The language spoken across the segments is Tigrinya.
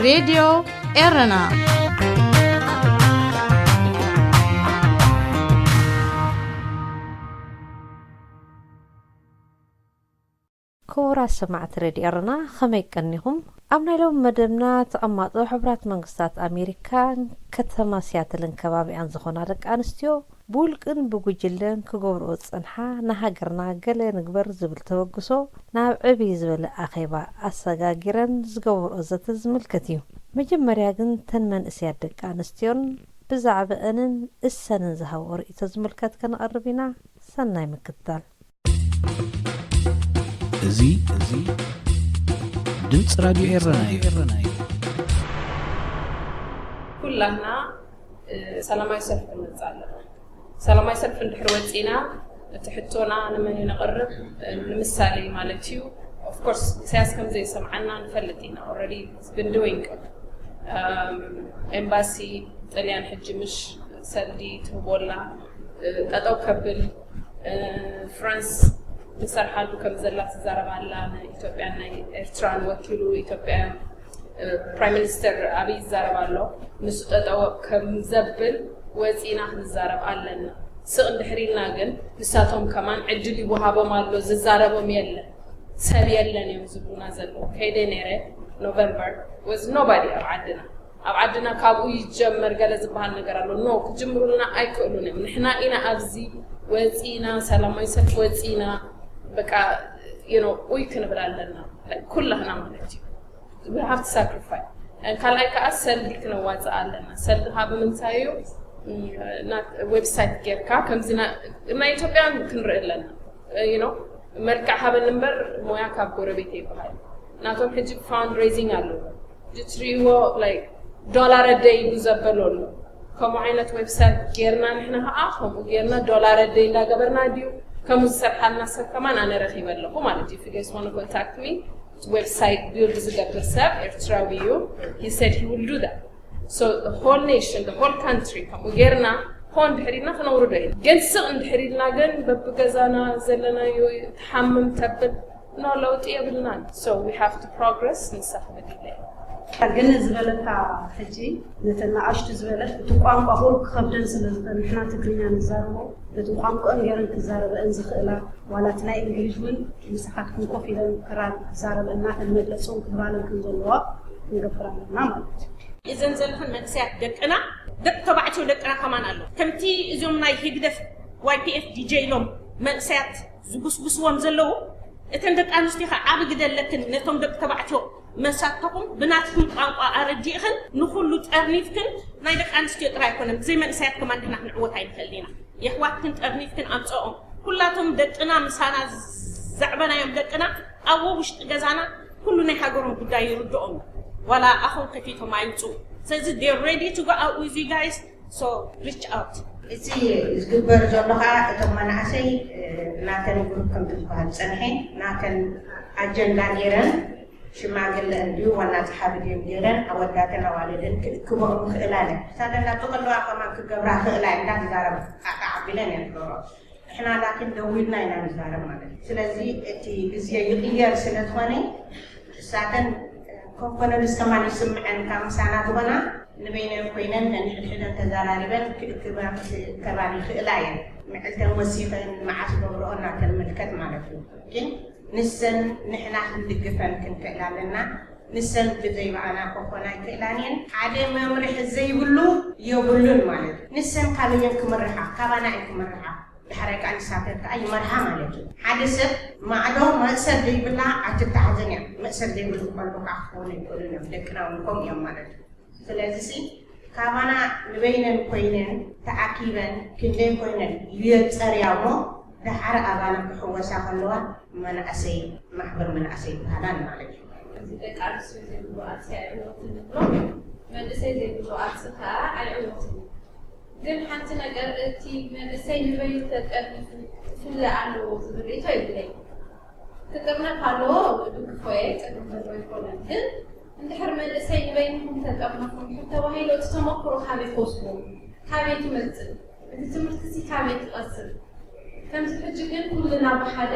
ሬድዮ ኤረና። ክቡራት ሰማዕቲ ሬድዮ ኤረና፣ ከመይ ቀኒኹም? ኣብ ናይ ሎሚ መደብና፣ ተቐማጦ ሕቡራት መንግስታት ኣሜሪካን ከተማ ሲያትልን ከባቢኣን ዝኾና ደቂ ኣንስትዮ፣ ብውልቅን ብጉጅለን ክገብርኦ ዝጸንሓ፣ ንሃገርና ገለ ንግበር ዝብል ተበግሶ ናብ ዕብይ ዝበለ ኣኼባ ኣሰጋጊረን ዝገበርኦ ዘተ ዝምልከት እዩ። መጀመርያ ግን፣ ተን መንእሰያት ደቂ ኣንስትዮን ብዛዕባኣንን እሰንን ዝሃብኦ ርእይቶ ዝምልከት ከነቕርብ ኢና። ሰናይ ምክትታል። እዚ፣ እዚ ድምፂ ራድዮ ኤረና እዩ። ኩላህና፣ እ፣ ሰላማዊ ሰልፊ ክንወፅእ ኣለና። ሰላማዊ ሰልፊ እንድሕር ወፂና፣ እቲ ሕቶና ንመን እዩ ነቕርብ? እ፣ ንምሳሌ ማለት እዩ። Of course፣ ኢሳያስ ከም ዘይሰምዓና ንፈልጥ ኢና። Already it's been doing። እም፣ ኤምባሲ ጥልያን ሕጂ ምሽ ሰልዲ ትህቦላ፣ እ፣ ጠጠው ከብል፣ እ፣ ፍራንስ ትሰርሓሉ ከም ዘላ ትዛረብ ኣላ። ንኢትዮጵያን ናይ ኤርትራን ወኪሉ ኢትዮጵያ፣ እ፣ ፕራይም ሚኒስተር ኣብይ ይዛረብ ኣሎ። ንሱ ጠጠው ከም ዘብል ወፂና ክንዛረብ ኣለና። ስቕ እንድሕር ኢልና ግን ንሳቶም ከማን ዕድል ይወሃቦም ኣሎ፣ ዝዛረቦም የለን፣ ሰብ የለን እዮም ዝብሉና ዘለዉ። ከይደ ነይረ ኖቨምበር፣ was nobody ኣብ ዓድና። ኣብ ዓድና ካብኡ ይጀመር ገለ ዝበሃል ነገር ኣሎ። ኖ፣ ክጅምሩልና ኣይክእሉን እዮም። ንሕና ኢና ኣብዚ ወፂና፣ ሰላማዊ ሰልፊ ወፂና፣ በቃ፣ you know፣ ኡይ ክንብል ኣለና። ኩላህና ማለት እዩ። We have to sacrifice። ካልኣይ ከዓ ሰልዲ ክነዋፅእ ኣለና። ሰልዲ ከዓ ብምንታይ እዩ? ም፣ ና-፣ ዌብሳይት ጌርካ ከምዚ ና-፣ ናይ ኢትዮጵያ ክንርኢ ኣለና። You know፣ መልክዕ ሃበኒ እምበር ሞያ ካብ ጎረቤት ይበሃል። ናቶም ሕጂ ፋውንድሬዚንግ ኣለዎ። ሕጂ ትርእይዎ፣ like፣ ዶላር ኣደይ ይብሉ ዘበሉ ኣሎ። ከምኡ ዓይነት ዌብሳይት ጌርና ንሕና ከዓ ከምኡ ጌርና ዶላር ኣደይ እንዳገበርና ድዩ ከምኡ ዝሰርሓልና ሰብ ከማን ኣነ ረኺበ ኣለኹ ማለት እዩ። If you guys wanna contact me፣ ዌብሳይት ቢልድ ዝገብር ሰብ ኤርትራዊ እዩ። He said he will do that። So the whole nation, the whole country ከምኡ ጌርና ሆን ድሕር ኢልና ክነውርዶ ኢና። ግን ስቕ እንድሕር ኢልና ግን በብገዛና ዘለናዮ ትሓምም ተብል፣ ኖ፣ ለውጢ የብልናን። So we have to progress፣ ንሳ ክብል ኢለ። ግን ዝበለታ ሕጂ ነተን ንኣሽቱ ዝበለት እቲ ቋንቋ ቁሩብ ክኸብደን ስለ ዝኽእል፣ ንሕና ትግርኛ ንዛረቦ፣ ነቲ ቋንቋአን ገይረን ክዛረበአን ዝኽእላ፣ ዋላ እቲ ናይ እንግሊሽ እውን ምሳኻትኩም ኮፍ ኢለን ክራን ክዛረበ እናተን መግለፂ እውን ክህባለን ከም ዘለዋ ክንገብር ኣለና ማለት እዩ። እዘን ዘለኽን መንእሰያት ደቅና፣ ደቂ ተባዕትዮ ደቅና ከማን ኣሎ። ከምቲ እዞም ናይ ህግደፍ ዋይ ፒ ኤፍ ዲ ጀ ኢሎም መንእሰያት ዝጉስጉስዎም ዘለዉ፣ እተን ደቂ ኣንስትዮ ኸዓ ዓቢ ግደ ኣለክን። ነቶም ደቂ ተባዕትዮ መሳተኹም ብናትኩም ቋንቋ ኣረዲእኽን ንኹሉ ጠርኒፍክን፣ ናይ ደቂ ኣንስትዮ ጥራይ ኣይኮነን፣ ብዘይ መንእሰያት ከማን ንሕና ክንዕወት ኣይንኽእልን ኢና። የሕዋትክን ጠርኒፍክን ኣምፀኦም። ኩላቶም ደቅና ምሳና ዘዕበናዮም ደቅና ኣብ ውሽጢ ገዛና ኩሉ ናይ ሃገሮም ጉዳይ ይርድኦም። ዋላ ኣፎም ከፊቶም ኣይውፅኡ። ስለዚ they're ready to go out with you guys, so reach out። እቲ ዝግበር ዘሎ ከዓ እቶም መናእሰይ፣ እ፣ ናተን ግሩፕ ከምቲ ዝበሃል ዝፀንሐ ናተን ኣጀንዳ ገይረን ሽማግለ እንድዩ ዋና ጸሓፊ ድዮም ገይረን ኣወዳተን ኣዋልድን ክእክበኦም ክእላ እየን። ሳደላ ብቐልዋ ከማን ክገብራ ክእላ እየን እንዳተዛረባ ኣቢለን እየን ዝገብረኦ። ንሕና ላኪን ደዊልና ኢና ንዛረብ ማለት እዩ። ስለዚ እቲ ግዜ ይቕየር ስለ ዝኾነ እሳተን ኮንፈረንስ ከማን ይስምዐን ካብ ምሳና ዝኾና ንበይነን ኮይነን ነንሕድሕደን ተዘራሪበን ክእክባ ክእከባን ይኽእላ እየን። ምዕልተን ወሲኸን መዓስ ገብረኦ እናተን ምልከት ማለት እዩ። ግን ንሰን ንሕና ክንድግፈን ክንክእል ኣለና። ንሰን ብዘይ በኣና ክኾና ኣይክእላን እየን። ሓደ መምርሒ ዘይብሉ የብሉን ማለት እዩ። ንሰን ካበየን ክምርሓ? ካባና እየን ክምርሓ። ዳሕራይ ከዓ ንሳተን ከዓ ይመርሓ ማለት እዩ። ሓደ ሰብ ማዕዶ መእሰር ዘይብላ ኣይትተሓዘን እያ። መእሰር ዘይብሉ ቆልዑ ከዓ ክኾኑ ኣይክእሉን እዮም። ደቅና እውን ከምኡ እዮም ማለት እዩ። ስለዚሲ ካባና ንበይነን ኮይነን ተኣኪበን ክንደይ ኮይነን የጸርያ እሞ ደሓር ኣባና ክሕወሳ ከለዋ መናእሰይ ማሕበር መናእሰይ ይበሃላን ማለት እዩ። እዚ ደቂ ኣንስትዮ ዘይብሉ ኣርሲ ኣይዕወትን ንብሎ፣ መንእሰይ ዘይብሉ ኣርሲ ከዓ ኣይዕወትን እዩ። ግን ሓንቲ ነገር እቲ መንእሰይ ንበይኑ ተጠርኒፉ ክፍለ ኣለዎ ዝብል ርእይቶ የብለይ። ክጥርነፍ ኣለዎ፣ እድግፎ እየ፣ ቅድም ዘለዎ ኣይኮነን። ግን እንድሕር መንእሰይ ንበይንኹም ተጠርነፉ እንድሕር ተባሂሉ፣ እቲ ተመክሮ ካበይ ክወስድዎ? ካበይ ትመጽእ? እቲ ትምህርትሲ ካበይ ትቐስም? ከምዚ ሕጂ ግን ኩልና ብሓደ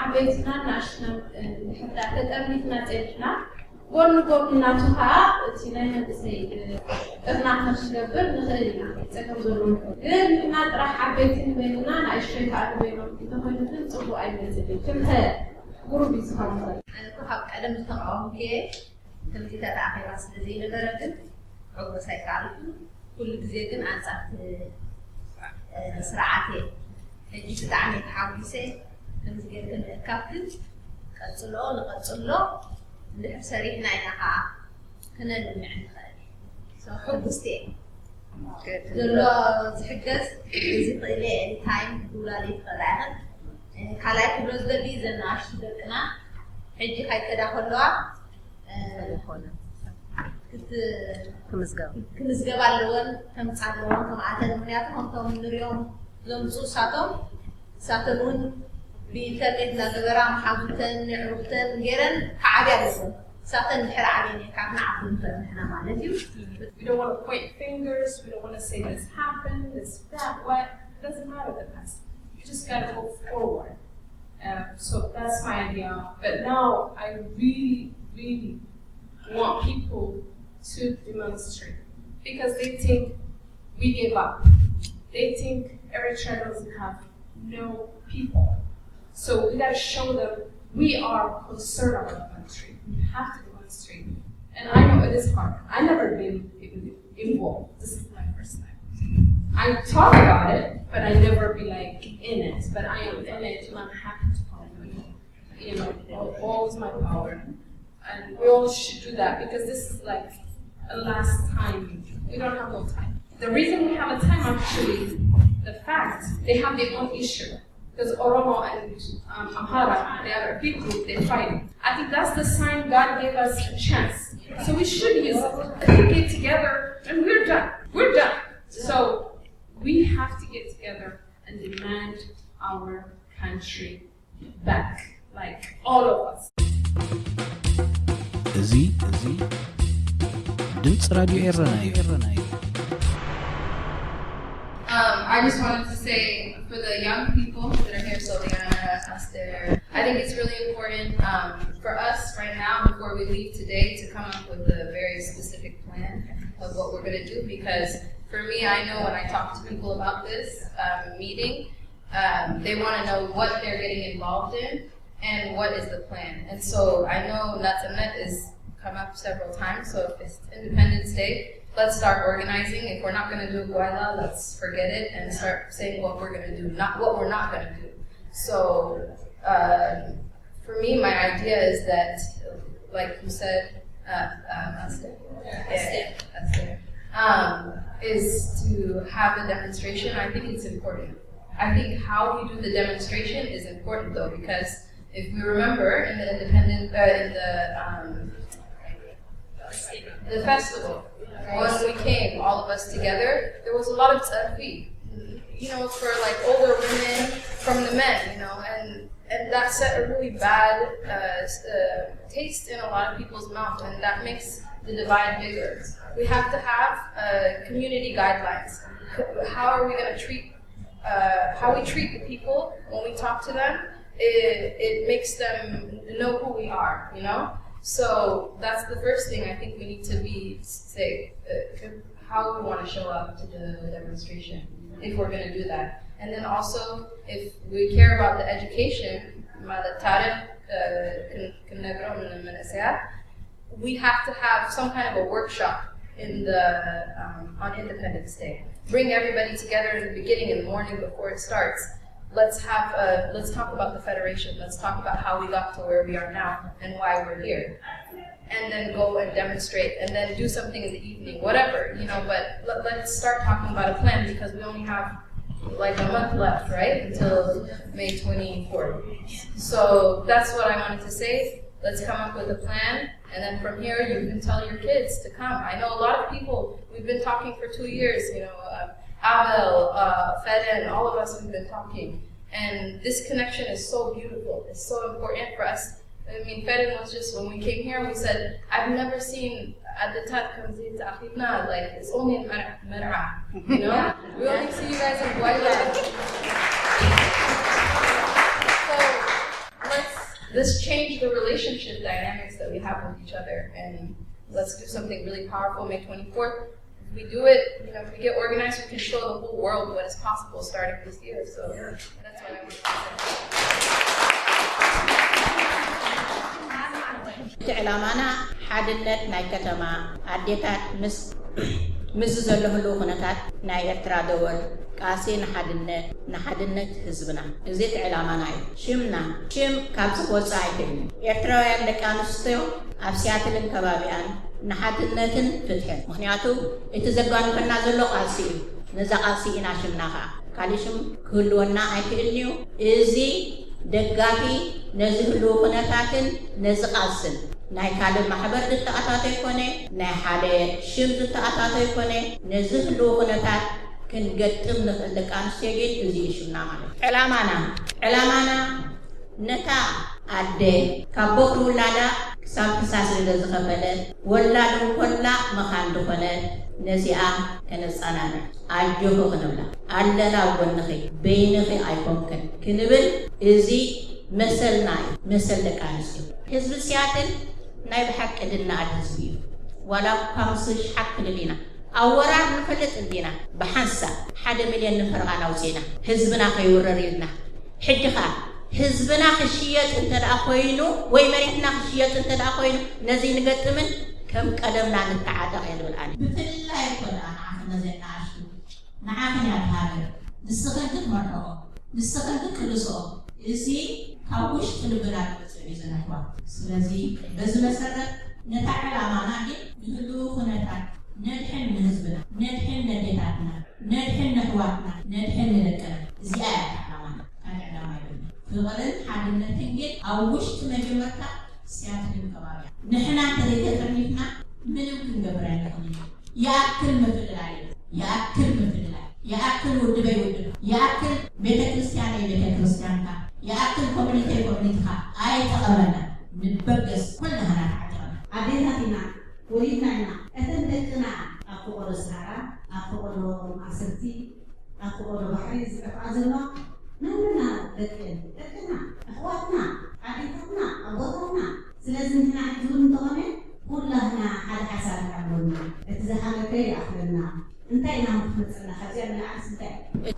ዓበይትና ንኣሽቱና እንድሕር ደኣ ተጠርኒፍና ጸኒሕና፣ ጎኒ ጎኒ ናቱ ከዓ እቲ ናይ መንእሰይ ጥርናፈ ክገብር ንኽእል ኢና። ፀገም ዘለዎ ግን ንሕና ጥራሕ ዓበይቲ ንበይንና ንኣሽተይ ከዓ ንበይኖም እንተኮይኑ ግን ፅቡቅ ኣይመፅእ። ክልተ ጉሩብ እዩ ዝኸውን። ኣነ እኮ ካብ ቀደም ዝተቃወምኩ እየ። ከምዚ ተተኣኺባ ስለ ዘይነበረ ግን ዕጉስ ኣይከኣልኩ። ኩሉ ግዜ ግን ኣንጻር እቲ ስርዓት እየ። ሕጂ ብጣዕሚ ተሓጒሰ። ከምዚ ጌርክ ምእካብ ግን ቀጽሎ፣ ንቐጽሎ። እንድሕር ሰሪሕና ኢና ከዓ ክነልምዕ ንኽእል። ሕጉስቲ እየ። ዘሎ ዝሕገዝ እዚ ክእል እየ። ኤኒታይም ክድውላለ ይትኽእላ ኢኽን። ካልኣይ ክብሎ ዝደሊ ዘን ንኣሽቱ ደቅና ሕጂ ካይከዳ ከለዋ ክምዝገባ ኣለወን፣ ከምፃ ኣለወን ከምኣተን። ምክንያቱ ከምቶም ንሪኦም ዘምፁ እሳቶም እሳተን እውን ብኢንተርኔት እናገበራ መሓዙተን የዕሩኽተን ገይረን ክዓብያ ኣለወን። እሳተን ድሕሪ ዓብየን እየ ካብ ንዓኹም ንኽእል ንሕና ማለት እዩ። We don't want to point fingers. We don't want to say this happened, this that, what. It doesn't matter the past. You just gotta go forward. Um, so that's my idea. But now I really, really want people to demonstrate because they think we gave up. They think Eritrea doesn't have no people. So we gotta show them we are concerned about the country. We have to demonstrate. And I know it is hard. I never been involved. This is my first time. I talk about it, but I never be like in it. But I am in it, and I'm happy to come. You know, all, all is my power, and we all should do that because this is like a last time. We don't have no time. The reason we have a time actually, the fact they have their own issue. Because Oromo and um, Amhara, they are a big group, they're fighting. I think that's the sign God gave us a chance. So we should use it. If we get together, and we're done. We're done. So we have to get together and demand our country back. Like all of us. እዚ እዚ ድምፂ ራዲዮ ኤረና እዩ። Um, I just wanted to say for the young people that are here, Soliana, Aster, I think it's really important um, for us right now, before we leave today, to come up with a very specific plan of what we're going to do. Because for me, I know when I talk to people about this um, meeting, um, they want to know what they're getting involved in and what is the plan. And so I know Natsanet has come up several times. So if it's Independence Day, let's start organizing. If we're not going to do Guayla, let's forget it and start saying what we're going to do, not what we're not going to do. So uh, for me, my idea is that, like you said, uh, uh, yeah, um, is to have a demonstration. I think it's important. I think how we do the demonstration is important though, because if we remember in the independent, uh, in the um, the festival, when we came, all of us together, there was a lot of therapy, you know, for like older women from the men, you know, and and that set a really bad uh, uh, taste in a lot of people's mouth, and that makes the divide bigger. We have to have uh, community guidelines. How are we going to treat uh, how we treat the people when we talk to them? It, it makes them know who we are, you know. So that's the first thing I think we need to be say uh, how we want to show up to the demonstration if we're going to do that. And then also, if we care about the education, ማለት ታሪኽ ክንነግሮም ንመንእሰያት, we have to have some kind of a workshop in the um, on Independence Day. Bring everybody together in the beginning, in the morning, before it starts. Let's have a, let's talk about the federation. Let's talk about how we got to where we are now and why we're here. And then go and demonstrate, and then do something in the evening, whatever, you know. But let, let's start talking about a plan, because we only have like a month left, right, until May twenty-fourth. So that's what I wanted to say. Let's come up with a plan, and then from here you can tell your kids to come. I know a lot of people, we've been talking for two years, you know, uh, Abel, uh, Feden, all of us, we've been talking. And this connection is so beautiful. It's so important for us. I mean, Feden was just, when we came here, we said, I've never seen at the top, like, it's only in Mer'a, you know? We only see you guys in Guayla. So, let's Let's change the relationship dynamics that we have with each other, and let's do something really powerful May twenty-fourth. If we do it, you know, if we get organized, we can show the whole world what is possible starting this year. So that's what I want to say. እቲ ዕላማና ሓድነት ናይ ከተማ ኣዴታት ምስ ምስዚ ዘሎ ህልው ኩነታት ናይ ኤርትራ ደወል ቃልሲ ንሓድነት ንሓድነት ህዝብና፣ እዚ እቲ ዕላማና እዩ። ሽምና ሽም ካብ ዝወፅእ ኣይክእልን እዩ። ኤርትራውያን ደቂ ኣንስትዮ ኣብ ሲያትልን ከባቢኣን ንሓድነትን ፍትሕን፣ ምክንያቱ እቲ ዘጓንፈና ዘሎ ቃልሲ እዩ። ነዛ ቃልሲ ኢና ሽምና ከዓ ካሊእ ሽም ክህልወና ኣይክእልን እዩ። እዚ ደጋፊ ነዚ ህልው ኩነታትን ነዚ ቃልስን ናይ ካልእ ማሕበር ዝተኣታቶ ይኮነ፣ ናይ ሓደ ሽም ዝተኣታቶ ይኮነ፣ ነዚ ህልው ኩነታት ክንገጥም ንኽእል ደቂ ኣንስትዮ ግን እዚ እዩ ሽምና ማለት እዩ። ዕላማና ዕላማና ነታ ኣደ ካብ ቦኽሪ ውላዳ ክሳብ ሕሳስ ርደ ዝኸፈለት፣ ወላድ እንኮላ መኻን ዝኾነት ነዚኣ ከነጸናንዕ ኣጆኹ ክንብላ ኣለና ኣብ ጎንኺ በይንኺ ኣይኮንክን ክንብል እዚ መሰልና እዩ። መሰል ደቂ ኣንስትዮ ህዝቢ ሲያትል ናይ ብሓቂ ድንኣድ ህዝቢ እዩ። ዋላ እኳ ምስ ሽሓት ክልል ኢና ኣብ ወራር ንፈልጥ እንዲና ብሓንሳብ ሓደ ሚልዮን ንፈረቓ ናውፂእና ህዝብና ከይውረር ኢልና ሕጂ ኸዓ ህዝብና ክሽየጥ እንተ ደኣ ኮይኑ ወይ መሬትና ክሽየጥ እንተ ደኣ ኮይኑ ነዚ ንገጥምን ከም ቀደምና ንተዓጠቕ እየ ዝብል ኣነ። ብፍላይ እኮ ደኣ ንዓኽን ነዘን ንኣሽቱ ንዓኽን እያ እታ ሃገር ንስኽን ክትመርሕኦ ንስኽን ክትቅልስኦ እዚ ካብ ውሽጢ ልብና ዝመፅእ እዩ ዘነሕዋ። ስለዚ በዚ መሰረት ነታ ዕላማና ግን ንህልው ኩነታት ነድሕን ንህዝብና ነድሕን ነዴታትና ነድሕን ነሕዋትና ነድሕን ንደቅና እዚኣ እያ ዕላማና። ካልእ ዕላማ የብልና። ፍቕርን ሓድነትን ግን ኣብ ውሽጢ መጀመርታ ሲያትልን ከባቢያ ንሕና እንተዘይተጠርኒፍና ምንም ክንገብር ኣይንኽእልን። ይኣክል ምፍልላይ ይኣክል ምፍልላይ ይኣክል ውድበይ ውድብ ይኣክል ቤተ ክርስቲያነይ ቤተ ክርስቲያንካ ይኣክል ኮሚኒተይ ኮሚኒትኻ ኣይጠቐመና። ንበገስ ኩልና ሃና ተዓጢቕና ኣዴታት ኢና ወሊድና ኢና እተን ደቅና ኣብ ፈቐዶ ሰሃራ ኣብ ፈቐዶ ማእሰርቲ ኣብ ፈቐዶ ባሕሪ ዝጠፍኣ ዘለዋ ናይ መና ደቅን ደቅና ኣሕዋትና ኣዴታትና ኣቦታትና ስለዚ ንሕና ሕጂ እውን እንተኾነ ኩላህና ሓደ ሓሳብ ኢና ኣለና እቲ ዝሓለፈ ይኣኽለና እንታይ ኢና ክትመፀና ካብዚኣ ንላዕልስ እንታይ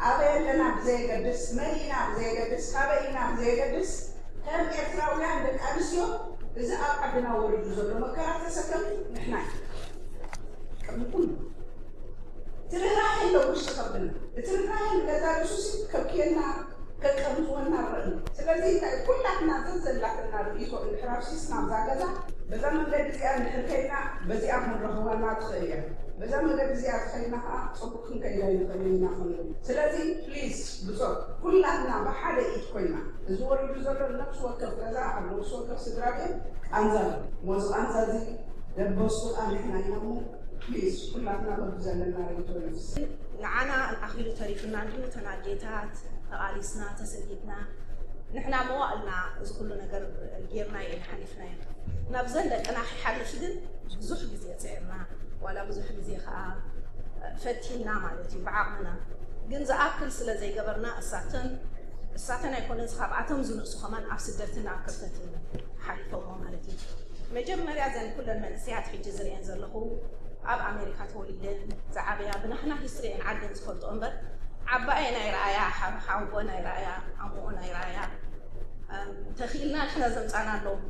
ኣበይ ኣለና ብዘየገድስ መን ኢና ብዘየገድስ ካበይ ኢና ብዘየገድስ ከም ኤርትራውያን ደቂ ኣንስትዮ እዚ ኣብ ዓድና ወሪዱ ዘሎ መከራ ተሰከምቲ ንሕና ኢና ቅድሚ ኩሉ እቲ ርህራሄ ኣሎ ውሽጢ ከብድና እቲ ርህራሄ ንገዛ ርእሱሲ ከብክየና ከቀምጥወና ንርኢ ስለዚ እንታይ ኩላትና ዘዘላትና ርእይቶ እንድሕር ኣፍሲስና ኣብዛ ገዛ በዛ መንገዲ እዚኣ እንድሕር ከይድና በዚኣ ክንረኽበና ትኽእል እያ በዛ መንገዲ እዚኣ ተኸይድና ከዓ ፅቡቅ ክንከይድ ኣይንኽእልን ኢና ክንብል ስለዚ ፕሊዝ ብፆት ኩላትና ብሓደ ኢድ ኮይና እዚ ወሪዱ ዘሎ ነፍሲ ወከፍ ገዛ ኣብ ነፍሲ ወከፍ ስድራ ቤት ቃንዛ ኣሎ ሞዚ ቃንዛ እዚ ደበስቱ ከዓ ንሕና ኢና እሞ ፕሊዝ ኩላትና በብዘለና ርእይቶ ነፍሲ ንዓና ኣኺሉ ተሪፉና እንድዩ እተን ኣዴታት ተቓሊስና ተሰዲድና ንሕና መዋእልና እዚ ኩሉ ነገር ጌርና እየን ሓሊፍናዮ ናብዘን ደቅና ከይሓልፍ ግን ብዙሕ ግዜ ፅዒርና ዋላ ብዙሕ ግዜ ከዓ ፈቲንና ማለት እዩ ብዓቕምና ግን ዝኣክል ስለ ዘይገበርና እሳተን እሳተን ኣይኮነን ካብኣቶም ዝንእሱ ከማን ኣብ ስደትን ኣብ ክርተትን ሓሊፎሞ ማለት እዩ መጀመርያ ዘን ኩለን መንእሰያት ሕጂ ዝርእየን ዘለኹ ኣብ ኣሜሪካ ተወሊደን ዝዓበያ ብናህና ሂስትሪየን ዓደን ዝፈልጦ እምበር ዓባየን ኣይረኣያ ሓወቦን ኣይረኣያ ኣሞኦን ኣይረኣያ ተኺእልና ንሕና ዘምፃናሎም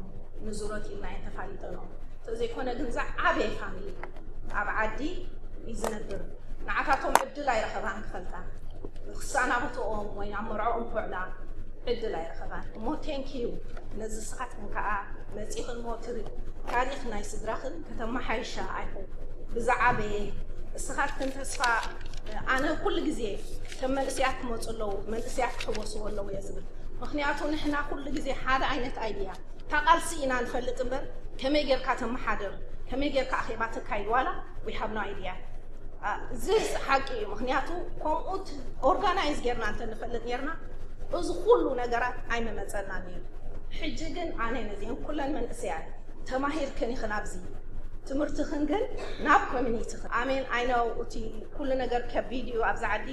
ንዙረት ኢልና እየን ተፋሊጠንኦም እንተዘይኮነ ግን ዝዓበየ ፋሚሊ ኣብ ዓዲ እዩ ዝነብር ንዓታቶም ዕድል ኣይረኸባን ክፈልጣ ክሳናበትኦም ወይ ናብ መርዕኦም ክውዕላ ዕድል ኣይረኸባን እሞ thank you ነዚ ስኻትክን ከዓ መፂኽን ሞ ታሪኽ ናይ ስድራኽን ከተመሓይሻ ኣይኹ ብዝዓበየ እስኻትክን ተስፋ ኣነ ኩሉ ግዜ ከም መንእስያት ክመፁ ኣለዉ መንእስያት ክሕወስዎ ኣለዉ እየ ዝብል ምክንያቱ ንሕና ኩሉ ግዜ ሓደ ዓይነት idea እታ ቃልሲ ኢና ንፈልጥ እምበር ከመይ ጌርካ ተመሓድር ከመይ ጌርካ ኣኼባ ተካይድ ዋላ we have no idea እዚ ሓቂ እዩ ምክንያቱ ከምኡ organize ጌርና እንተንፈልጥ ኔርና እዚ ኩሉ ነገራት ኣይምመፀና ነይሩ ሕጂ ግን ኣነ ነዚአን ኩለን መንእሰያት ተማሂርክን ኢኽን ኣብዚ ትምህርትኽን ግን ናብ community ኽን ኣሜን I know እቲ ኩሉ ነገር ከቢድ እዩ ኣብዚ ዓዲ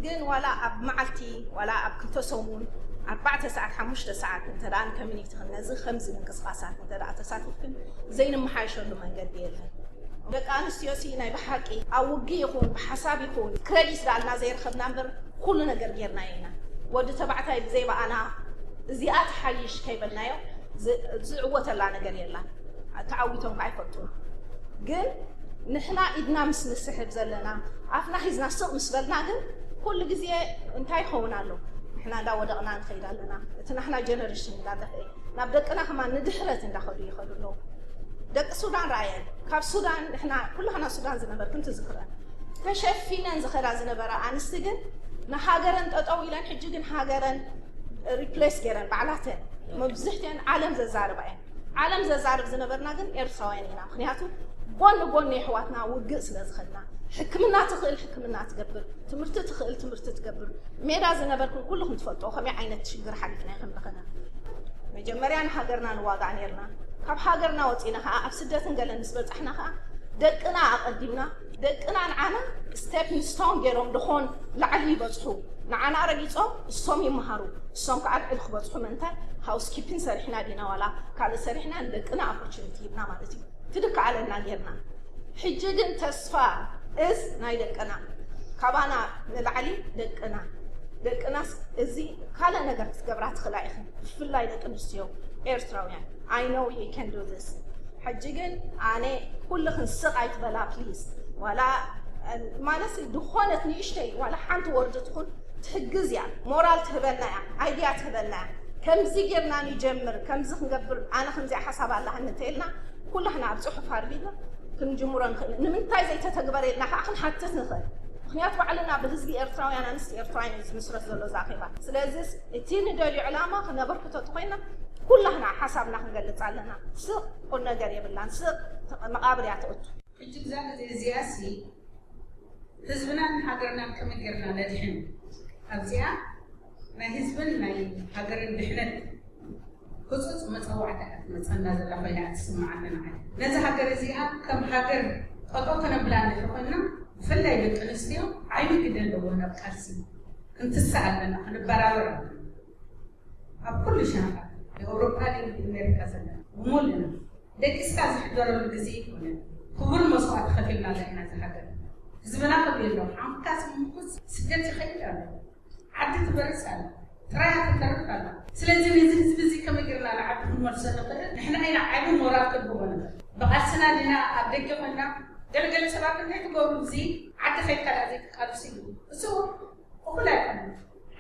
ግን ዋላ ኣብ መዓልቲ ዋላ ኣብ ክልተ ሰሙን ኣርባዕተ ሰዓት ሓሙሽተ ሰዓት እንተ ደኣ ንኮሚኒቲ ነዚ ከምዚ ምንቅስቃሳት እንተ ደኣ ተሳቲፍክን ዘይንመሓየሸሉ መንገዲ የለን። ደቂ ኣንስትዮ ሲ ናይ ብሓቂ ኣብ ውግእ ይኹን ብሓሳብ ይኹን ክረዲት ዳልና ዘይረኸብና እምበር ኩሉ ነገር ጌርናዮ ኢና። ወዲ ተባዕታይ ብዘይ በኣና እዚኣ ትሓይሽ ከይበልናዮ ዝ- ዝዕወተላ ነገር የላን። ተዓዊቶም ከዓ ኣይፈልጡን። ግን ንሕና ኢድና ምስ ንስሕብ ዘለና ኣፍና ሒዝና ስቕ ምስ በልና ግን ኩሉ ግዜ እንታይ ይኸውን ኣሎ? ንሕና እንዳወደቕና ንኸይድ ኣለና። እቲ ናሕና ጀነሬሽን እንዳጠፍአ ናብ ደቅና ከማን ንድሕረት እንዳኸዱ ይኸዱ ኣለዉ። ደቂ ሱዳን ረኣየን። ካብ ሱዳን ንሕና ኩላህና ሱዳን ዝነበርክን ትዝክረን ተሸፊነን ዝኸዳ ዝነበራ ኣንስቲ ግን ንሃገረን ጠጠው ኢለን ሕጂ ግን ሃገረን ሪፕሌስ ገይረን ባዕላተን መብዝሕተን ዓለም ዘዛርባ እየን። ዓለም ዘዛርብ ዝነበርና ግን ኤርትራውያን ኢና። ምክንያቱ ጎኒ ጎኒ የሕዋትና ውግእ ስለ ዝኸድና ሕክምና ትኽእል ሕክምና ትገብር፣ ትምህርቲ ትኽእል ትምህርቲ ትገብር። ሜዳ ዝነበርክን ኩልኹም ትፈልጦ ከመይ ዓይነት ሽግር ሓሊፍና ከም ደኸና። መጀመርያ ንሃገርና ንዋጋእ ነርና። ካብ ሃገርና ወፂና ከዓ ኣብ ስደትን ገለን ምስ በፃሕና ከዓ ደቅና ኣቐዲምና ደቅና ንዓና ስቴፒንግ ስቶን ገይሮም ድኾን ላዕሊ ይበፅሑ። ንዓና ረጊፆም እሶም ይመሃሩ። እሶም ከዓ ልዕሊ ክበፅሑ ምእንታን ሃውስኪፒን ሰሪሕና ዲና ዋላ ካልእ ሰሪሕና ንደቅና ኦፖርቹኒቲ ሂብና ማለት እዩ። ትድከኣለና ጌርና። ሕጂ ግን ተስፋ እዝ ናይ ደቅና ካባና ንላዕሊ ደቅና ደቅናስ እዚ ካልእ ነገር ክትገብራ ትኽእላ ኢኽን፣ ብፍላይ ደቂ ኣንስትዮ ኤርትራውያን። I know you can do this። ሕጂ ግን ኣነ ኩልኽን ስቕ ኣይትበላ ፕሊዝ። ዋላ ማለት ዝኾነት ንእሽተይ ዋላ ሓንቲ ወርዲ ትኹን ትሕግዝ እያ፣ ሞራል ትህበና እያ፣ ኣይድያ ትህበና እያ። ከምዚ ጌርና ንጀምር፣ ከምዚ ክንገብር ኣነ ከምዚኣ ሓሳብ ኣለሃኒ እንተኢልና ኩላህና ኣብ ጽሑፍ ኣርቢና ክንጅምሮ ንኽእል። ንምንታይ ዘይተተግበረ ኢልና ከዓ ክንሓትት ንኽእል። ምክንያቱ ባዕልና ብህዝቢ ኤርትራውያን ኣንስቲ ኤርትራውያን እዩ ዝምስረት ዘሎ እዚ ኣኼባ። ስለዚ እቲ ንደልዮ ዕላማ ክነበርክቶ ተኮይና ኩላህና ሓሳብና ክንገልጽ ኣለና። ስቕ ቁም ነገር የብላን። ስቕ መቓብር እያ ትእቱ። ሕጂ ብዛ ግዜ እዚኣ ሲ ህዝብናን ሃገርናን ከመይ ጌርና ነድሕን? ኣብዚኣ ናይ ህዝብን ናይ ሃገርን ድሕነት ህጹጽ መጸዋዕታ እያ ትመጸና ዘላ ኮይና እያ ትስምዓኒ ንዓይ። ነዚ ሃገር እዚኣ ከም ሃገር ጠጠው ከነብላ እንድሕር ኮይና ብፍላይ ደቂ ኣንስትዮ ዓቢ ግደ ኣለዎ ናብ ቃልሲ። ክንትስእ ኣለና፣ ክንበራበር ኣለና። ኣብ ኩሉ ሸነኻት ናይ ኣውሮፓ ድዩ ኣሜሪካ ዘለና ብምሉእና ደቂስካ ዝሕደረሉ ግዜ ኣይኮነን። ክቡር መስዋእቲ ከፊልናላ ኢና እዛ ሃገር። ህዝብና ከብየሎ ሓንካስ ምንኩስ ስደት ይኸይድ ኣሎ። ዓዲ ትበርስ ኣላ። ጥራያ ትተርፍ ኣላ። ስለዚ ነዚ ህዝቢ እዚ ከመይ ጌርና ንዓዲ ክንመልሶ ንኽእል? ንሕና ኢና ዓቢ ሞራል ክንህቦ ንኽእል። ብቓልስና ዲና ኣብ ደገ ኮይና ገለገለ ሰባት እንታይ ትገብሩ እዚ ዓዲ ከይድካ ደኣ ዘይትቃልሱ እዩ። እሱ እኹል ኣይኮነን።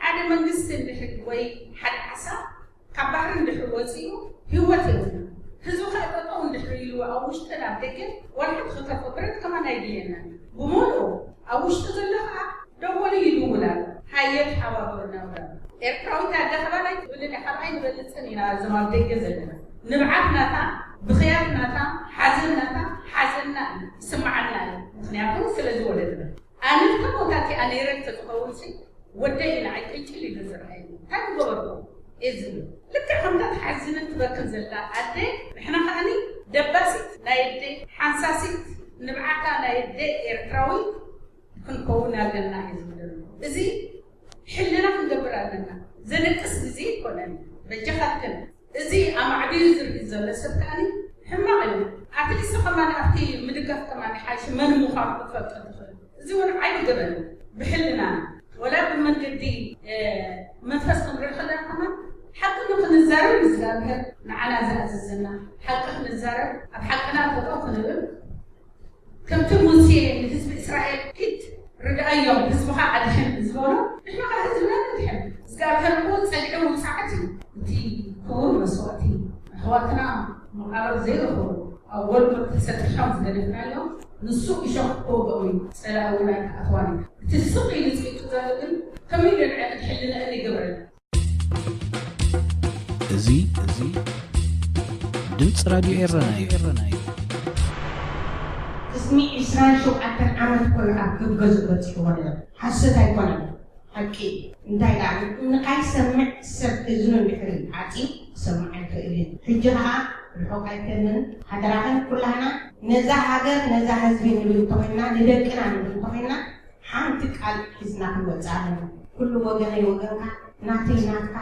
ሓደ መንግስቲ እንድሕር ወይ ሓደ ዓሳ ካብ ባሕሪ እንድሕር ወፂኡ ህይወት የብሉን። ህዝቢ ከኣ ጠጠው እንድሕር ኢሉ ኣብ ውሽጥን ኣብ ደገን ዋላ ሓንቲ ከተርፎ ብረት ከማን ኣይድልየናን። ብምሉኡ ኣብ ውሽጢ ዘሎ ከኣ ደወሉ ይድውል ኣሎ። ሃየ ተሓባበሩና እምበር። ኤርትራዊት ኣደ ከባል ኣይትብልን እያ፣ ካብ ኣይንበልፅን ኢና እዞም ኣብ ደገ ዘለና። ንብዓት ናታ፣ ብኽያት ናታ፣ ሓዘን ናታ፣ ሓዘንና እዩ፣ ይስምዓና እዩ። ምኽንያቱ ስለ ዝወለድና። ኣነ እታ ቦታ እቲኣ ነይረ እንተዝኸውን ሲ ወደይ ንዓይ ቅንጭል ኢሉ ዝረኣየኒ። እንታይ ምገበርኩ እየ ዝብል። ልክዕ ከምታ ትሓዝንን ትበክን ዘላ ኣደ፣ ንሕና ከኣኒ ደባሲት ናይ ኣደ፣ ሓንሳሲት ንብዓታ ናይ ኣደ ኤርትራዊት ክንከውን ኣለና እየ ዝብል ዘለኹ። እዚ ሕልና ክንገብር ኣለና። ዘደቅስ ግዜ ኣይኮነን። በጃኻትክን እዚ ኣማዕቢሉ ዝርኢ ዘሎ ሰብ ከኣኒ ሕማቕ እዩ። ኣትሊስት ከማን ኣብቲ ምድጋፍ ከማን ሓይሽ መን ምዃኑ ክትፈልጦ ትኽእል። እዚ እውን ዓቢ ገበን እዩ። ብሕልናና ወላ ብመንገዲ፣ እ፣ መንፈስ ክንርኢ ከለና ከማን ሓቂ ንክንዛረብ እግዚኣብሔር ንዓና ዝኣዘዘና። ሓቂ ክንዛረብ፣ ኣብ ሓቅና ጠጠው ክንብል፣ ከምቲ ሙሴ ንህዝቢ እስራኤል ኪድ ርድኣዮም፣ ህዝብኻ ኣድሕን ዝበሎ፣ ንሕና ኸዓ ህዝብና ነድሕን። እግዚኣብሔር እኮ ጸግዒ ውጽዓት እዩ። እቲ ክቡር መስዋእቲ ኣሕዋትና መቓብር ዘይረኸቡ ኣብ ጎልጎል ተሰጢሖም ዝገደፍናዮ፣ ንሱ እሾኽ ክወግኦም እዩ፣ ጸላኢ እውን ኣይክኣትዋን እዩ። እቲ ስቕ ኢሉ ጸይጡ ዘሎ ግን ከመይ ኢሉ ንዕቅድ ሕልንአን ይገብረና? እዚ እዚ ድምፂ ራድዮ ኤረና እዩ። ቅድሚ ዕስራን ሸውዓተን ዓመት እኮ እዩ ኣብ ገገዝኡ በፂሕዎ ነይሩ። ሓሶት ኣይኮነን፣ ሓቂ እዩ። እንታይ ደኣ ንካይሰምዕ ሰብ እዝኑ እንድሕር ዓፂዩ ክሰምዕ ኣይክእልን። ሕጂ ከዓ ርሑቕ ኣይከንን። ሓደራኽን ኩላህና ነዛ ሃገር ነዛ ህዝቢ ንብል እንተኾይንና ንደቅና ንብል እንተኾይንና ሓንቲ ቃል ሒዝና ክንወፅእ ኣለና። ኩሉ ወገነይ ወገንካ፣ ናተይ ናትካ፣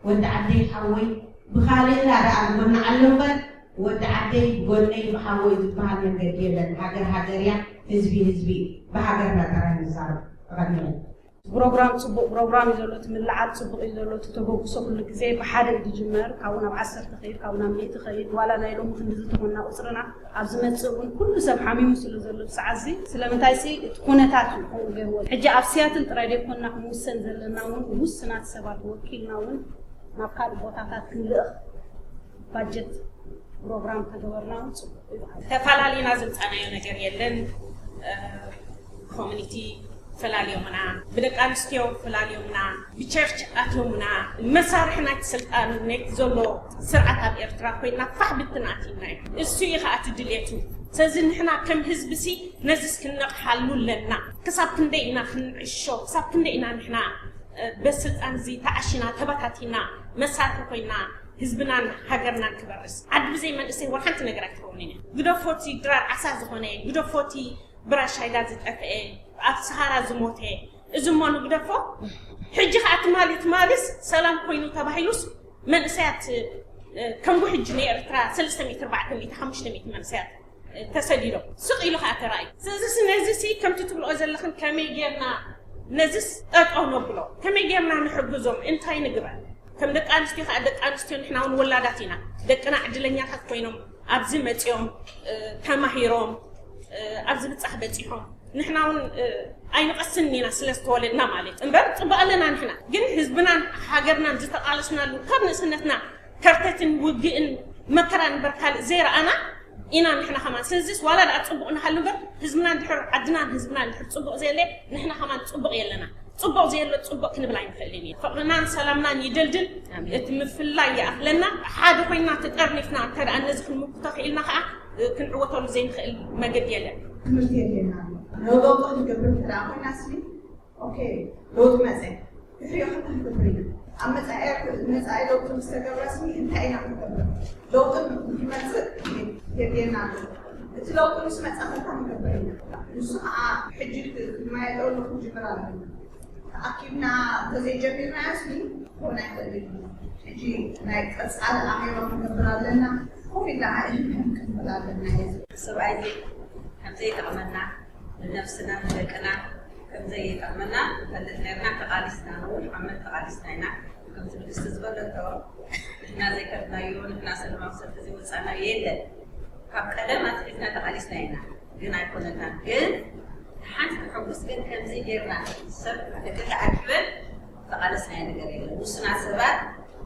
ወዲ ዓደይ ሓወይ ብኻልእና ደኣ ንጎና ኣሎ እምበር፣ ወዲ ዓደይ ጎነይ ብሓወይ ዝበሃል መንገዲ የለን። ሃገር ሃገር እያ፣ ህዝቢ ህዝቢ እዩ። ብሃገርና ጥራይ ንዛረብ። ኣቐንየለይ። ፕሮግራም፣ ጽቡቕ ፕሮግራም እዩ ዘሎ፣ እቲ ምልዓል ጽቡቕ እዩ ዘሎ፣ እቲ ተበግሶ ኩሉ ግዜ ብሓደ እዩ ዝጅመር። ካብኡ ናብ ዓሰርተ ከይድ፣ ካብኡ ናብ ሚእቲ ከይድ፣ ዋላ ናይ ሎሚ ክንዲ ዝተኾና ቁጽርና ኣብ ዝመጽእ እውን ኩሉ ሰብ ሓሚሙ ስለ ዘሎ ሰዓት እዚ፣ ስለምንታይ ሲ እቲ ኩነታት እዩ ከምኡ ገይርዎ። ሕጂ ኣብ ሲያትል ጥራይ ዘይኮንና ክንውሰን ዘለና እውን ውስናት ሰባት ወኪልና እውን ናብ ካልእ ቦታታት ክንልእኽ ባጀት ፕሮግራም ተገበርና እውን ጽቡቕ እዩ። ተፈላለዩና ዘምጻናዮ ነገር የለን። ኮሚኒቲ ፈላልዮምና፣ ብደቂ ኣንስትዮ ፈላልዮምና፣ ብቸርች ኣትዮምና፣ መሳርሒ ናይቲ ስልጣን ናይቲ ዘሎ ስርዓት ኣብ ኤርትራ ኮይና ፋሕ ብትን ኣቲና እዩ። እሱ እዩ ከዓ እቲ ድሌቱ። ስለዚ ንሕና ከም ህዝቢ ሲ ነዚስ ክንነቕሓሉ ኣለና። ክሳብ ክንደይ ኢና ክንዕሾ? ክሳብ ክንደይ ኢና ንሕና በስልጣን እዚ ተዓሽና ተበታቲና መሳርሒ ኮይና ህዝብናን ሃገርናን ክበርስ? ዓዲ ብዘይ መንእሰይ ወላ ሓንቲ ነገር ኣይትኸውን እያ። ግደፎቲ ድራር ዓሳ ዝኾነ፣ ግደፎቲ ብራሻይዳ ዝጠፍአ፣ ኣብ ሰሃራ ዝሞተ፣ እዚ እሞ ንግደፎ። ሕጂ ከዓ ትማሊ ትማሊስ ሰላም ኮይኑ ተባሂሉስ መንእሰያት ከም ጉሕጂ ንኤርትራ ሰለስተ ሚእቲ ኣርባዕተ ሚእቲ ሓሙሽተ ሚእቲ መንእሰያት ተሰዲዶም ስቕ ኢሉ ከዓ ተራእዩ። ስለዚ ነዚሲ ከምቲ ትብልኦ ዘለኽን ከመይ ጌርና ነዚስ ጠጠው ነብሎ? ከመይ ጌርና ንሕግዞም? እንታይ ንግበር? ከም ደቂ ኣንስትዮ ከዓ ደቂ ኣንስትዮ ንሕና እውን ወላዳት ኢና። ደቅና ዕድለኛታት ኮይኖም ኣብዚ መፂኦም ተማሂሮም ኣብዚ ብፃሕ በፂሖም ንሕና እውን ኣይንቐስን ኢና ስለ ዝተወለድና ማለት እምበር ፅቡቅ ኣለና። ንሕና ግን ህዝብናን ሃገርናን ዝተቃለስናሉ ካብ ንእስነትና ከርተትን ውግእን መከራን እምበር ካልእ ዘይረኣና ኢና ንሕና ከማን። ስለዚስ ዋላ ደኣ ፅቡቅ ንሃሉ እምበር ህዝብና እንድሕር ዓድናን ህዝብና እንድሕር ፅቡቅ ዘየለ ንሕና ከማን ፅቡቅ የለና። ፅቡቅ ዘየሎ ፅቡቅ ክንብል ኣይንኽእልን እዩ። ፍቅርናን ሰላምናን ይደልድል። እቲ ምፍላይ ይኣኽለና። ሓደ ኮይና ተጠርኒፍና እንተ ደኣ ነዚ ክንምክቶ ክኢልና ከዓ ክንዕወተሉ ዘይንኽእል መገዲ የለን። ትምህርቲ የድልየና ኣሎ። ለውጢ ክንገብር እንተ ደኣ ኮይና ስኒ ኦኬ ለውጢ መፀ ድሕሪኡ ክንታይ ክንገብር ኢና? ኣብ መፃኢ ለውጢ ምስ ተገብረ ስኒ እንታይ ኢና ክንገብር? ለውጢ ንክመፅእ የድልየና ኣሎ። እቲ ለውጢ ምስ መፀ ክንታይ ክንገብር ኢና? ንሱ ከዓ ሕጂ ክማየጠሉ ክንጅምር ኣለና። ተኣኪብና እንተዘይጀሚርናዮ ስኒ ክኾን ኣይኽእልን እዩ። ሕጂ ናይ ቀፃሊ ኣኼባ ክንገብር ኣለና። ኮፍ ኢልና ኣእህም ክንብል ኣለና። ሰብኣይ እዚ ከምዘይጠቕመና ንነብስና ንደቅና ከምዘይጠቕመና ንፈልጥ ነርና። ተቓሊስና፣ ነዊሕ ዓመት ተቓሊስና ኢና። ከምቲ ንግስቲ ዝበለቶ ንሕና ዘይከድናዮ፣ ንሕና ሰለማዊ ሰልፊ ዘይወፃናዮ የለን። ካብ ቀደም ኣትሒዝና ተቓሊስና ኢና፣ ግን ኣይኮነልናን። ግን ሓንቲ ተሐጉስ ግን ከምዚ ጌርና ሰብ ደቂ ተኣኪበን ተቓለስናዮ ነገር የለን። ውስና ሰባት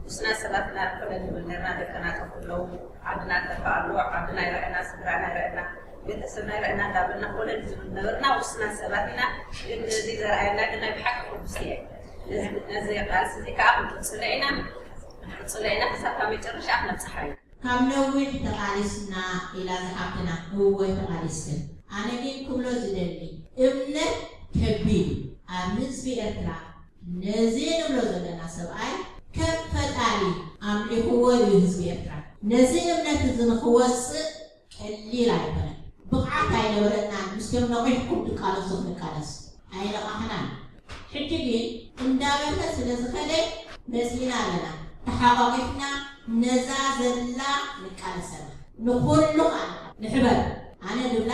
ውስና ሰባት ኢና ኮለል ንብል ነርና። ደቅና ጠፍ ኣለዉ፣ ዓድና ጠፍ ኣሎ፣ ዓድና ይረአና፣ ስድራና ይረአና፣ ቤተሰብና ይረአና እንዳበልና ኮለል ዝብል ነበርና። ውስና ሰባት ኢና። ግን እዚ ዘርኣየና ግን ናይ ብሓቂ ቅዱስ እየ። ነዚ ቃልሲ እዚ ከዓ ክንቅፅሎ ኢና፣ ክንቅፅሎ ኢና ክሳብ ካብ መጨረሻ ክነብፅሓ ኢና። ካብ ነዊሕ ተቓሊስና ኢላ ዝሓብትና እወ ተቓሊስክን። ኣነ ግን ክብሎ ዝደሊ እምነት ከቢድ እዩ ኣብ ህዝቢ ኤርትራ። ነዚ ንብሎ ዘለና ሰብኣይ ከም ፈጣሪ ኣምሊኽዎ እዩ ህዝቢ ኤርትራ። ነዚ እምነት እዚ ንኽወፅእ ቀሊል ኣይኮነን። ብቕዓት ኣይነበረናን ምስቶም ነቒሕኩም ትቃለሱ ክንቃለስ። ኣይነቓሕናን። ሕጂ ግን እንዳበርሀ ስለ ዝኸደ መጺና ኣለና። ተሓቋቒፍና ነዛ ዘላ ንቃለሰና። ንኹሉ ከዓ ንሕበር። ኣነ ዝብላ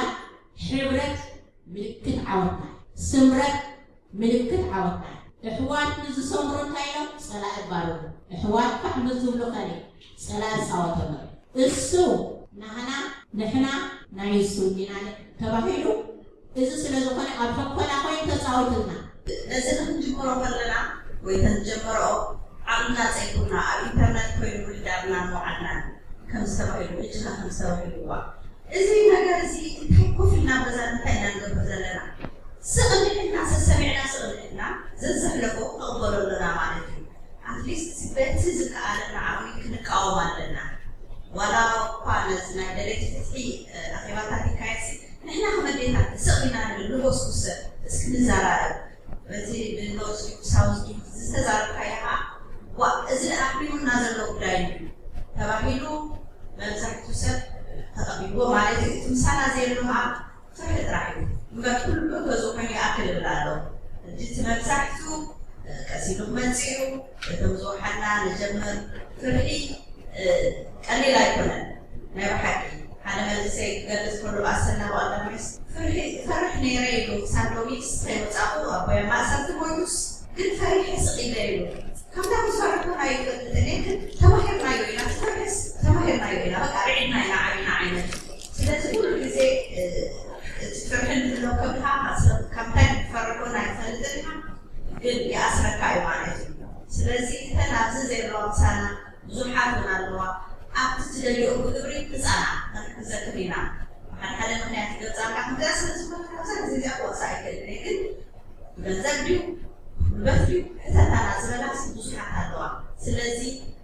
ሕብረት ምልክት ዓወትና። ስምረት ምልክት ዓወትና። ኣሕዋት ንዝሰምሩ እንታይ ኢሎም? ጸላኢ ባርሩ። ኣሕዋት ፋሕ ምስ ዝብሉ ኸነ ጸላኢ ዝጻወተሎም። እሱ ናህና ንሕና ናይ እሱ እንዲና ተባሂሉ። እዚ ስለ ዝኾነ ኣብ ሕኮና ኮይኑ ተጻወትልና። ነዚ ንክንጅምሮ ከለና ወይ ተንጀመረኦ ዓቕምና ጸይቁና ኣብ ኢንተርነት ኮይኑ ምሕዳርና ምውዓልና ከም ዝተባሂሉ ሕጂ ከ ከም ዝተባሂሉ እዋ እዚ ነገር እዚ እንታይ ኮፍ ኢልና ኣብ ገዛ እንታይ ኢና ንገብር ዘለና? ስቕ እንድሕልና ሰሰሚዕና ስቕ እንድሕልና ዘዘሕለፎ ንቕበሎ ኣለና ማለት እዩ። ኣትሊስት በቲ ዝከኣለና ዓቕሚ ክንቃወም ኣለና። ዋላ እኳ ነዚ ናይ ደለይቲ ፍትሒ ኣኼባታት ይካየድሲ ንሕና ከም ኣዴታት ስቕ ኢልና ንብል ንጎስጉስ ሰብ እስኪ ንዘራረብ። በዚ ብኖርዝ ዲክ ሳውዝ ዲክ ዝተዛረብካዮ ከዓ ዋ እዚ ኣሕሚሙና ዘሎ ጉዳይ እዩ ተባሂሉ መብዛሕትኡ ሰብ ተቐቢልዎ ማለት እዩ። እቲ ምሳና ዘየሎ ከዓ ፍርሒ ጥራሕ እዩ እምበር ኩሉ ገዝኡ ኮይኑ ይኣክል እብል ኣሎ። ሕጂ እቲ መብዛሕትኡ ቀስ ኢሉ ክመፅእ እዩ፣ እቶም ዝወሓና ንጀምር። ፍርሒ ቀሊል ኣይኮነን። ናይ ብሓቂ ሓደ መንእሰይ ክገልጽ ከሎ ኣሰና ብቐዳማይስ ፍርሒ እፈርሕ ነይረ ኢሉ ክሳብ ሎሚ ከይወጻኹ ኣቦይ ኣብ ማእሰርቲ ኮይኑስ ግን ፈሪሐ ስቕ ኢለ ኢሉ። ከምታ ክሰርሕ ኣይፈልጥን እየ፣ ግን ተማሂርናዮ ኢና፣ ትምህርትስ ተማሂርናዮ ኢና፣ በቃ ርዒድና ኢና ዓቢና ዓይነት። ስለዚ ኩሉ ግዜ እቲ ፍርሒ እንተሎ ከብድኻ ካብታይ ክትፈርሕ ኣይትፈልጥን ኢኻ፣ ግን ይኣስረካ እዩ ማለት እዩ። ስለዚ እተን ኣብዚ ዘለዋ ምሳና ብዙሓት እውን ኣለዋ። ኣብቲ ትደልዮ ብግብሪ ምጻና ክንሕግዘክን ኢና። ሓደ ሓደ ምኽንያት ይገልጻልካ፣ ከምዚኣ ስለ ዝኾነ ካብዛ ግዜ እዚኣ ክወጽእ ኣይክእልን እየ፣ ግን ገንዘብ ድዩ ጉልበት ድዩ ሕተታና ዝበላስ ብዙሓት ኣለዋ። ስለዚ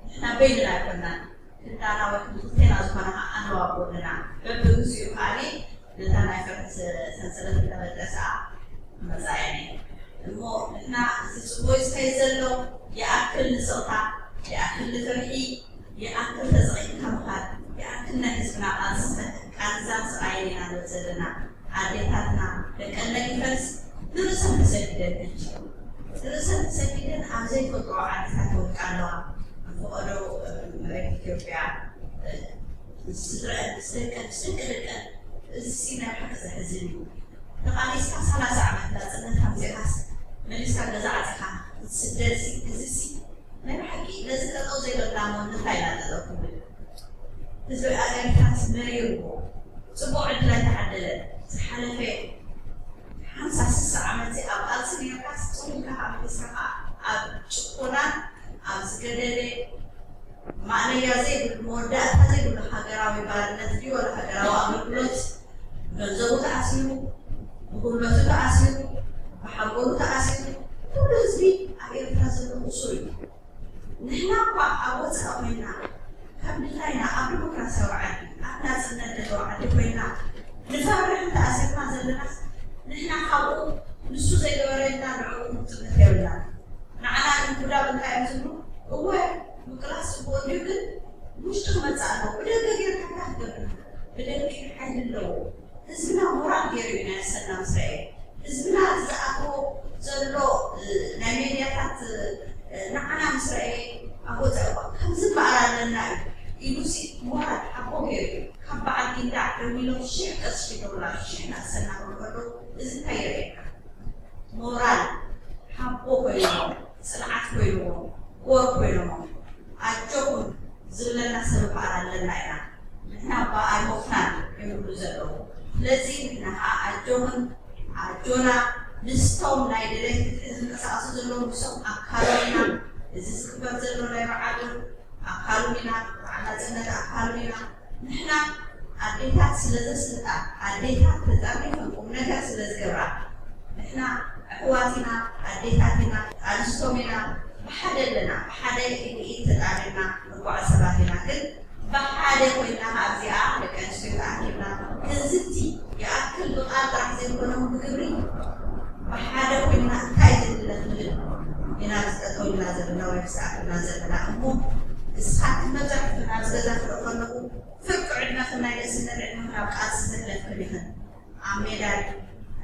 ንሕና በይንና ኣይኮናን፣ ክንዳና ወይ ክንክልቴና ዝኾነ ከዓ ኣለዋ ኣብ ጎንና። በብግዚኡ ከዓኒ ነታ ናይ ፍርሒ ሰንሰለት እንዳበጠሳ መጻእኒ። እሞ ንሕና እዚ ጽቡቕ ዝኸይ ዘሎ ይኣክል ንስቕታ፣ ይኣክል ንፍርሒ፣ ይኣክል ተጸቒጥካ ምኻድ፣ ይኣክል ናይ ህዝብና ቃንዛን ስቓይን ኢና ንብል ዘለና። ኣዴታትና ደቀን ለጊፈንስ ንርእሰን ተሰዲደን ሕጂ ንርእሰን ተሰዲደን ኣብ ዘይፈልጥኦ ዓድታት ይወድቃ ኣለዋ። ኣብ ፈቐዶ መሬት ኢትዮጵያ ምስ ስድረአን ምስ ደቀን ምስ ደቂ ደቀን። እዚሲ ናይ ብሓቂ ዘሕዝን እዩ። ተቓሊስካ ሰላሳ ዓመት ናጽነት ኣምጺእካስ መሊስካ ገዛ ዓጺኻ ክትስደድሲ እዚሲ ናይ ብሓቂ ነዚ ጠጠው ዘይበልና እሞ ንምንታይ ኢና ጠጠው ክንብል? ህዝቢ ኤርትራስ መሪርዎ ጽቡቕ ዕድል ኣይተዓደለን። ዝሓለፈ ሓምሳ ስሳ ዓመት እዚ ኣብ ቃልሲ ነርካስ ጽሙካ ካብ ሒዝካ ኣብ ጭቆናን ኣብ ዝገደደ ማእለያ ዘይብሉ መወዳእታ ዘይብሉ ሃገራዊ ባርነት ድዩ ወላ ሃገራዊ ኣገልግሎት? ገንዘቡ ተኣሲሩ፣ ብጉልበቱ ተኣሲሩ፣ ብሓንጎሉ ተኣሲሩ፣ ኩሉ ህዝቢ ኣብ ኤርትራ ዘሎ እሱር እዩ። ንሕና እኳ ኣብ ወጻኢ ኮይና ካብ ድላይና ኣብ ዲሞክራሲያዊ ዓዲ ኣብ ናጽነት ዘለዎ ዓዲ ኮይና ንፈርሕን ተኣሲርና ዘለናስ ንሕና ካብኡ ንሱ ዘይገበረ ኢልና ንዕኡ ክንጥምት የብልናን። ንዓና ግን ጉዳብ እንታይ እዮም ዝብሉ? እወ ምቅላስ ጽቡቕ እንድዩ፣ ግን ውሽጢ ክመጽእ ኣለዎ። ብደገ ጌርካ እንታይ ክትገብር? ብደገ ሓይሊ ኣለዎ። ህዝብና ሞራል ገይሩ እዩ ናይ ኣሰና ምስ ረኣየ። ህዝብና ዝኣትዎ ዘሎ ናይ ሜድያታት ንዓና ምስ ረኣየ ኣብ ወፃኢ እኳ ከምዚ በዓል ኣለና እዩ ኢሉሲ ሞራል ሓቦ ገይሩ እዩ። ካብ በዓል ጊንዳዕ ደዊሎም ሽሕ ቅርሺ ዶላር ሽሕ ናሰና ክብሉ ከለዉ እዚ እንታይ የርእየካ? ሞራል ሓቦ ኮይኖም ፅንዓት ኮይንዎም ጎር ኮይኖም ኣጆኹም ዝብለና ሰብ እምበኣር ኣለና ኢና። ንሕና እባ ኣይሞትናን እዮም ዝብሉ ዘለዉ። ስለዚ ንሕና ከዓ ኣጆኽን ኣጆና ምስቶም ናይ ደለይቲ ፍትሒ ዝንቀሳቐሱ ዘለዉ ንሶም ኣካሎም ኢና። እዚ ዝግበር ዘሎ ናይ በዓል እውን ኣካሉ ኢና፣ በዓል ናፅነት ኣካሉ ኢና። ንሕና ኣዴታት ስለ ዘስልጣ ኣዴታት ተጠርኒፈን ቁም ነገር ስለ ዝገብራ ንሕና ኣሕዋት ኢና፣ ኣዴታት ኢና፣ ኣንስቶም ኢና፣ ብሓደ ኣለና፣ ብሓደ ኢድ ኢድ ተጣቢቕና ንጓዓዝ ሰባት ኢና። ግን ብሓደ ኮይና ኣብዚኣ ደቂ ኣንስትዮ ተኣኪብና ክንዝቲ ይኣክል ብቃል ጥራሕ ዘይኮነ እውን ብግብሪ ብሓደ ኮይና እንታይ ዘድለ ክንብል ኢና ዝጠጠው ኢልና ዘለና ወይ ዝሰኣልና ዘለና። እሞ ንስኻትክን መብዛሕትክን ኣብዚ ገዛ ክርኢ ከለኹ ፍርቂ ዕድመኽን ናይ ንእስነት ዕድመኽን ኣብ ቃልሲ ዘሕለፍክን ኢኽን። ኣብ ሜዳ ድዩ?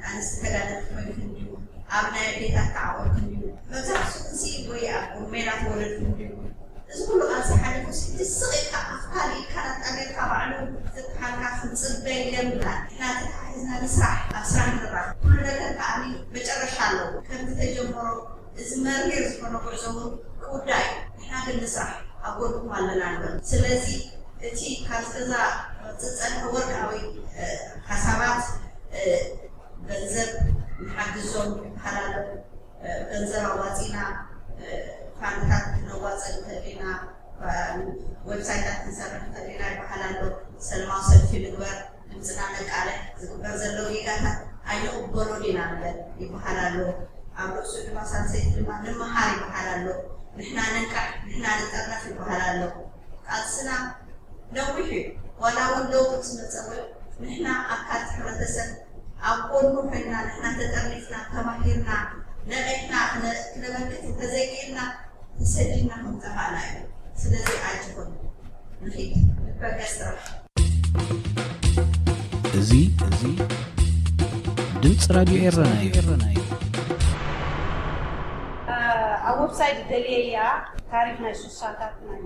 ኣንስቲ ተጋደልቲ ኮይንክን ድዩ? ኣብ ናይ ኣዴታት ተዓቑርክን ድዩ? መብዛሕትኹምሲ ወይ ኣብ ሜዳ ተወለድኩም ድዩ? እዚ ኩሉ ቃልሲ ሓሊፉ ስቕ ኢልካ ኣፍካ ልኢልካ ናብታ ሜድካ ባዕሉ ዘተሓልካ ክንጽበ የብልናን። ንሕና ተተሓሒዝና ንስራሕ፣ ኣብ ስራሕ ንራኽ። ኩሉ ነገር ከኣ መጨረሻ ኣለዎ። ከምቲ ተጀመሮ እዚ መሪር ዝኾነ ጉዕዞ እውን ክውዳእ እዩ። ንሕና ግን ንስራሕ፣ ኣብ ጎንኩም ኣለና ንበል። ስለዚ እቲ ካብዚ ገዛ ዝጸንሐ ወርቃዊ ሓሳባት ገንዘብ ንሓግዞም ይበሃል ኣሎ። ገንዘብ ኣዋፂና ፋንድታት ክነዋፅእ ንኽእል ኢና፣ ዌብሳይታት ክንሰርሕ ንኽእል ኢና ይበሃል ኣሎ። ሰላማዊ ሰልፊ ንግበር፣ ድምፅና ነቃልሕ፣ ዝግበር ዘሎ ጌጋታት ኣይንቕበሎን ኢና ንበል ይበሃል ኣሎ። ኣብ ርእሱ ድማ ሳልሰይቲ ድማ ንመሃር ይበሃል ኣሎ። ንሕና ንንቃሕ፣ ንሕና ንጠርነፍ ይበሃል ኣሎ። ቃልስና ነዊሕ እዩ። ዋላ እውን ለውጢ ምስ መፀ እውን ንሕና ኣካል እቲ ሕብረተሰብ ኣብ ጎኑ ኮይና ንሕና ተጠርኒፍና ተማሂርና ነቒሕና ክነ- ክነበርክት እንተዘይክኢልና ተሰዲድና ከምጠፋእና እዩ። ስለዚ ኣጆኹም ንኺድ ንበገስ ጥራሕ። እዚ እዚ ድምፂ ራድዮ ኤረና እዩ። ኣብ ዌብሳይት ደልየያ ታሪኽ ናይ ሱሳታት ናይ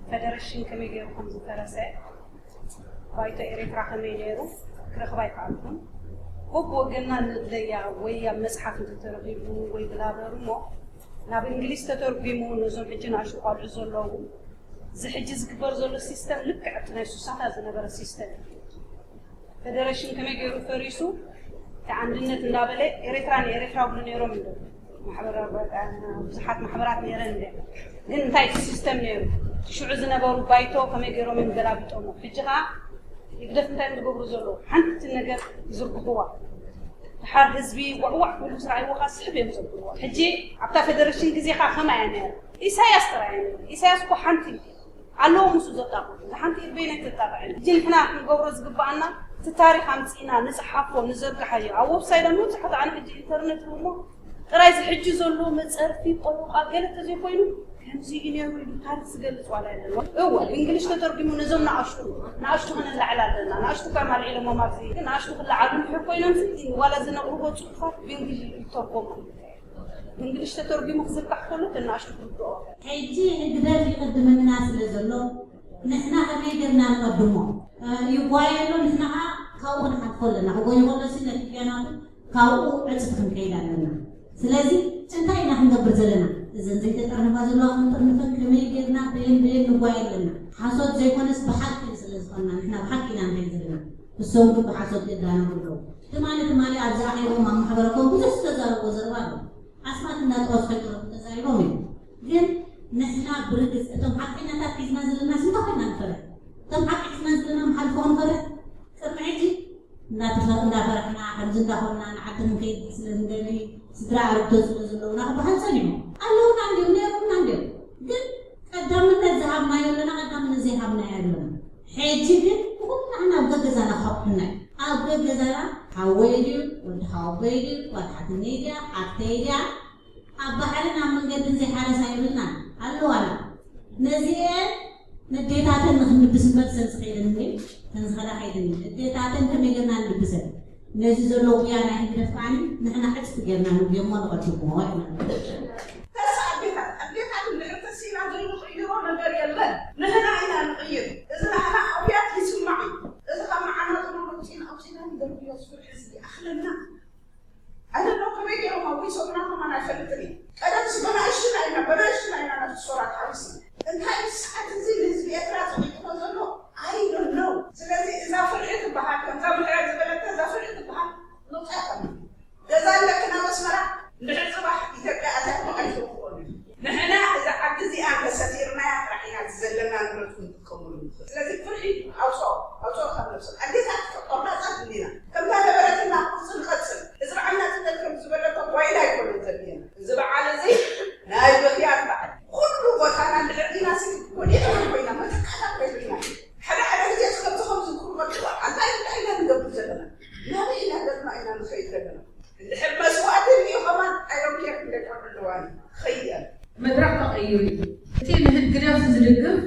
ፈደረሽን ከመይ ገይሩ ከም ዝፈረሰ፣ ባይቶ ኤርትራ ከመይ ነይሩ ክረኽባ ኣይከኣልኩን። በብወገንና ንድለያ ወይ ኣብ መጽሓፍ እንተተረኺቡ ወይ ብላበሩ እሞ ናብ እንግሊዝ ተተርጒሙ ነዞም ሕጂ ንኣሽቱ ቆልዑ ዘለዉ እዚ ሕጂ ዝግበር ዘሎ ሲስተም ልክዕ እቲ ናይ ሱሳታት ዝነበረ ሲስተም እዩ። ፈደረሽን ከመይ ገይሩ ፈሪሱ እቲ ኣንድነት እንዳበለ ኤርትራ ንኤርትራ ብሉ ነይሮም እንዶ ማሕበራ ብዙሓት ማሕበራት ነይረን እንደ ግን እንታይ እቲ ሲስተም ነይሩ እቲ ሽዑ ዝነበሩ ባይቶ ከመይ ገይሮም እዮም ገላቢጦሞ። ሕጂ ከዓ ይግደፍ እንታይ እዮም ዝገብሩ ዘለዉ ሓንቲ ነገር ይዝርግሕዋ። ድሓር ህዝቢ ዋዕዋዕ ኩሉ ምስ ረኣይዎ ከዓ ስሕብ እዮም ዘብልዎ። ሕጂ ኣብታ ፈደረሽን ግዜ ከዓ ከማ እያ ነይራ። ኢሳያስ ጥራይ እያ ነይራ። ኢሳያስ እኮ ሓንቲ ኣለዎ ምስኡ ዘጣቕዑ። እዛ ሓንቲ ኢድ በይነይ ተጣቕዐኒ። ሕጂ ንሕና ክንገብሮ ዝግብኣና እቲ ታሪኽ ኣምፂእና ንፅሓፎ ንዘርግሓዮ ኣብ ወብሳይት ዶ ንብፅሖ ኣነ ሕጂ ኢንተርነት እሞ ጥራይ እዚ ሕጂ ዘሎ መፀርፊ ቆሎቃ ገለ ተዘይኮይኑ ከምዚ እዩ ነይሩ ኢሉ ታሪኽ ዝገልፅ ዋላ የለን። እወ ብእንግሊሽ ተተርጉሙ ነዞም ንኣሽቱ ንኣሽቱ ክነላዕል ኣለና። ንኣሽቱ ካብ ኣልዒሎሞም ኣብዚ ግን ንኣሽቱ ክለዓሉ እንድሕር ኮይኖም ዋላ እዚ ነቕርቦ ፅሑፋት ብእንግሊሽ ይተርጎሙ። ብእንግሊሽ ተተርጉሙ ክዝርጋሕ ከሎ እቲ ንኣሽቱ ክርድኦ። ሕጂ ህግደፍ ይቕድመና ስለ ዘሎ ንሕና ከመይ ጌርና ንቐድሞ? ይጓየ ኣሎ ንሕና ከዓ ካብኡ ክንሓልፎ ኣለና። ክጎይ ከሎ ሲ ነቲ ኪዳናቱ ካብኡ ዕፅፍ ክንከይድ ኣለና። ስለዚ እንታይ ኢና ክንገብር ዘለና? እዘን ዘይተጠርነፋ ዘለዋ ክንጥርንፈን ከመይ ጌርና በየን በየን ንጓየ ኣለና። ሓሶት ዘይኮነስ ብሓቂ ስለ ዝኾንና ንሕና ብሓቂ ኢና ንኸይድ ዘለና። እሶም ግን ብሓሶት የዳነቡ ኣለዉ። ትማሊ ትማሊ ኣብዚ ኣኼቦም ኣብ ማሕበረኮም ብዙሕ ዝተዛረብዎ ዘረባ ኣሎ። ኣስማት እንዳጠቐስኩ ኣይተረፉ ተዛሪቦም እዮም። ግን ንሕና ብርግጽ እቶም ሓቀኛታት ሒዝና ዘለና ስንታ ኮይና ንፈርሕ? እቶም ሓቂ ሒዝና ዘለና ንሓልፎ ንፈርሕ? ቅድሚ ሕጂ እንዳፈረሕና ከምዚ እንዳኾንና ንዓዲ ክንከይድ ስለ ንደሊ ስድራ ኣረግቶ ስለ ዘለውና ክበሃል ጸኒሑ ኣለውና እንዲዮም ነይሮምና እንዲዮም። ግን ቀዳምነት ዝሃብናዮ ኣለና፣ ቀዳምነት ዘይሃብናዮ ኣለና። ሕጂ ግን ኩላህና ኣብ ገገዛና ከቑሑና እዩ። ኣብ ገገዛና ሓወይ ድዩ ወዲ ሓወቦይ ድዩ ጓል ሓትነይ ድያ ሓፍተይ ድያ ኣብ ባሕርን ኣብ መንገድን ዘይሓረሳ የብልናን ኣለዋና። ነዚኤን ነዴታተን ንክንልብስ እምበር ሰን ዝኸይደን እንዴ ተን ዝኸዳ ከይደን ነዴታተን ከመይ ጌርና ንልብሰን ነዚ ዘሎ ጉያ ናይ ህግደፍ ከዓኒ ንሕና ሕጽቲ ጌርና ንጉየሞ ንቐድሞ ኢና። ተሳ ኣዴታት ኣዴታት እንድሕር ተሲና ዘይንቕይሮ ነገር የለን። ንሕና ኢና ንቕይር። እዚ ንሕና ኣውያት ይስማዕ እዩ። እዚ ካብ መዓናጥሩ ውፅኢን ኣውፂና ንደርብዮ ዝፍርሒ ዝኣኽለና ኣነ ዶ ከመይ ገይሮም ኣዊሶምና ከማን ኣይፈልጥን እየ። ቀደምስ በናእሽቱና ኢና በናእሽቱና ኢና ናብቲ ሶራት ሓዊስና። እንታይ ሰዓት እዚ ንህዝቢ ኤርትራ ፀቂጥዎ ዘሎ ኣይዶን ነው። ስለዚ እዛ ፍርሒ ትበሃል ከምዛ ምሕረት ዝበለተ እዛ ፍርሒ ትበሃል ንውፃእ ከማ ገዛ ኣለክን ኣብ ኣስመራ እንድሕር ፅባሕ ኢትዮጵያ ኣትያኩም ኣይትረኽቦን እዩ። ንሕና እዛ ዓዲ እዚኣ እንተሰቲርናያ ጥራሕ ኢና እቲ ዘለና ንብረት ክንጥቀመሉ ንኽእል። ስለዚ ፍርሒ ኣውፅኦ ኣውፅኦ ካብ ነብስም ኣዴታት ቆራፃት እንዲና ከምዛ ነበረትና ቁርፂ ንቐፅል። እዚ በዓል ናፅነት ከም ዝበለቶ ጓይላ ኣይኮነን ዘድልየና። እዚ በዓል እዚ ናይ ብኽያት በዓል ኩሉ ቦታና እንድሕር ዲና ሲ ወዲቕና ኮይና መተካእታ ኮይና ሓደ ሓደ ግዜ ከምዚ ከምዚ ክርበ ኣንታይ እንታይ ኢና ንገብር ዘለና ናበይ ኢና ገፅና ኢና ንኸይድ ዘለና። እንድሕር መስዋእቲ ሪኡ ከማን ኣይሮምኬር እንደቀርብ ኣለዋኒ ኸይደ መድረኽ ተቐይሩ እዩ። እቲ ንህግደፍ ዝድግፍ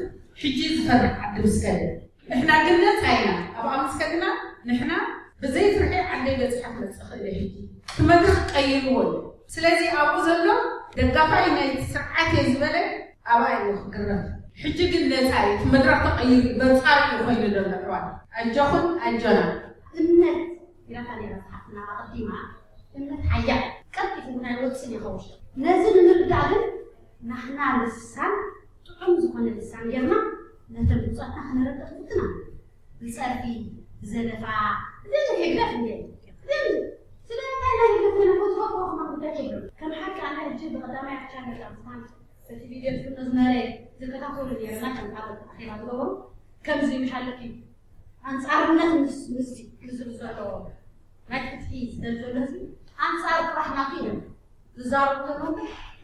ሕጂ ዝፈርሕ ዓዲ ምስ ከደ ንሕና ግን ነፃ ኢና ኣብኣ ምስ ከድና ንሕና ብዘይ ፍርሒ ዓደይ በፂሓ ክመፅእ ክእለ ሕጂ እቲ መድረኽ ቀይርዎ እዩ። ስለዚ ኣብኡ ዘሎ ደጋፋይ ናይቲ ስርዓት እየ ዝበለ ኣብኣ እዩ ክግረፍ። ሕጂ ግን ነፃ እዩ እቲ መድረኽ ተቐይሩ በፃር እዩ ኮይኑ ዘሎ ሕዋን ኣጆኹን ኣጆና። እምነት ኢላታ ነይራ ዝሓፍትና ኣቐዲማ እምነት ሓያል ቀልጢፉ ናይ ወፅን ይኸውን። ነዚ ንምርዳእ ግን ናህና ልሳን ጥዑም ዝኾነ ልሳን ጌርና ነተን ብፁዓትና ክነረድእ ክፍትና ብፀርፊ ብዘለፋ ግን ህግደፍ እንደ ግን ስለምንታይ ናይ ህግደፍ ተነኮ ዝፈጥሮ ክማ ጉዳይ የብሎም። ከም ሓቂ ኣነ ሕጂ ብቐዳማይ ኣቻ ገዛ ዝማን በቲ ቪድዮ ዝፍኖ ዝነበረ ዝከታተሉ ነይርና ከም ካልኦት ኣኼባ ዝገብሩ ከምዚ ምሽ ኣለኪ ኣንፃርነት ምስ ምስቲ ክዝብ ዘሎ ናይ ፍትሒ ዝደል ዘሎ ህዝቢ ኣንፃር ጥራሕ ናቱ እዮም ዝዛረቡ ዘለዉ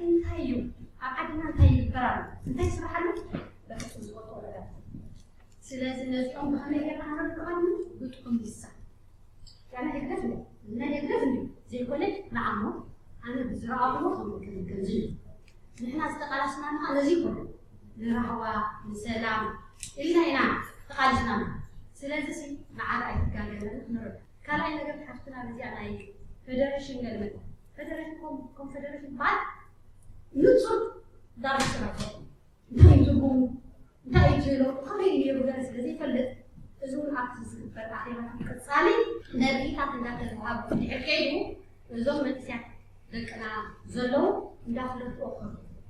እንታይ እዩ ኣብ ዓድና እንታይ ይግበር ኣሎ እንታይ ይስራሕ ኣሎ በፍፁም ዝፈልጦ ነገር ስለዚ ነዚኦም ብኸመይ ጌርና ክነርድኦም ብጥዑም ይሳ ያና ህግደፍ እንዲ እና ህግደፍ እንዲ ዘይኮነ ንዓሞ ኣነ ብዝረኣኹዎ ከምዚ ንሕና ዝተቃላስና ንኻ ነዚ ይኮነ ንራህዋ ንሰላም ኢልና ኢና ተቃሊስና ስለዚ ሲ ንዓዳ ኣይትጋገለን ንረዳ ካልኣይ ነገር ሓፍትና በዚኣ ናይ ፌደሬሽን ገልመ ፌደሬሽን ኮንፌደሬሽን በዓል ንፁር ዳርስ ናቸው እንታይ እዩ ትርጉሙ? እንታይ እዩ ክህሎ? ከመይ እዩ ነይሩ? ገለ ስለ ዘይፈልጥ፣ እዚ እውን ኣብቲ ዝግበር ኣኼባታት ቀጻሊ መብርሂታት እንዳተዋሃቡ እንድሕር ከይዱ፣ እዞም መንእሰያት ደቅና ዘለዉ እንዳፍለጡ፣ ኦኸ፣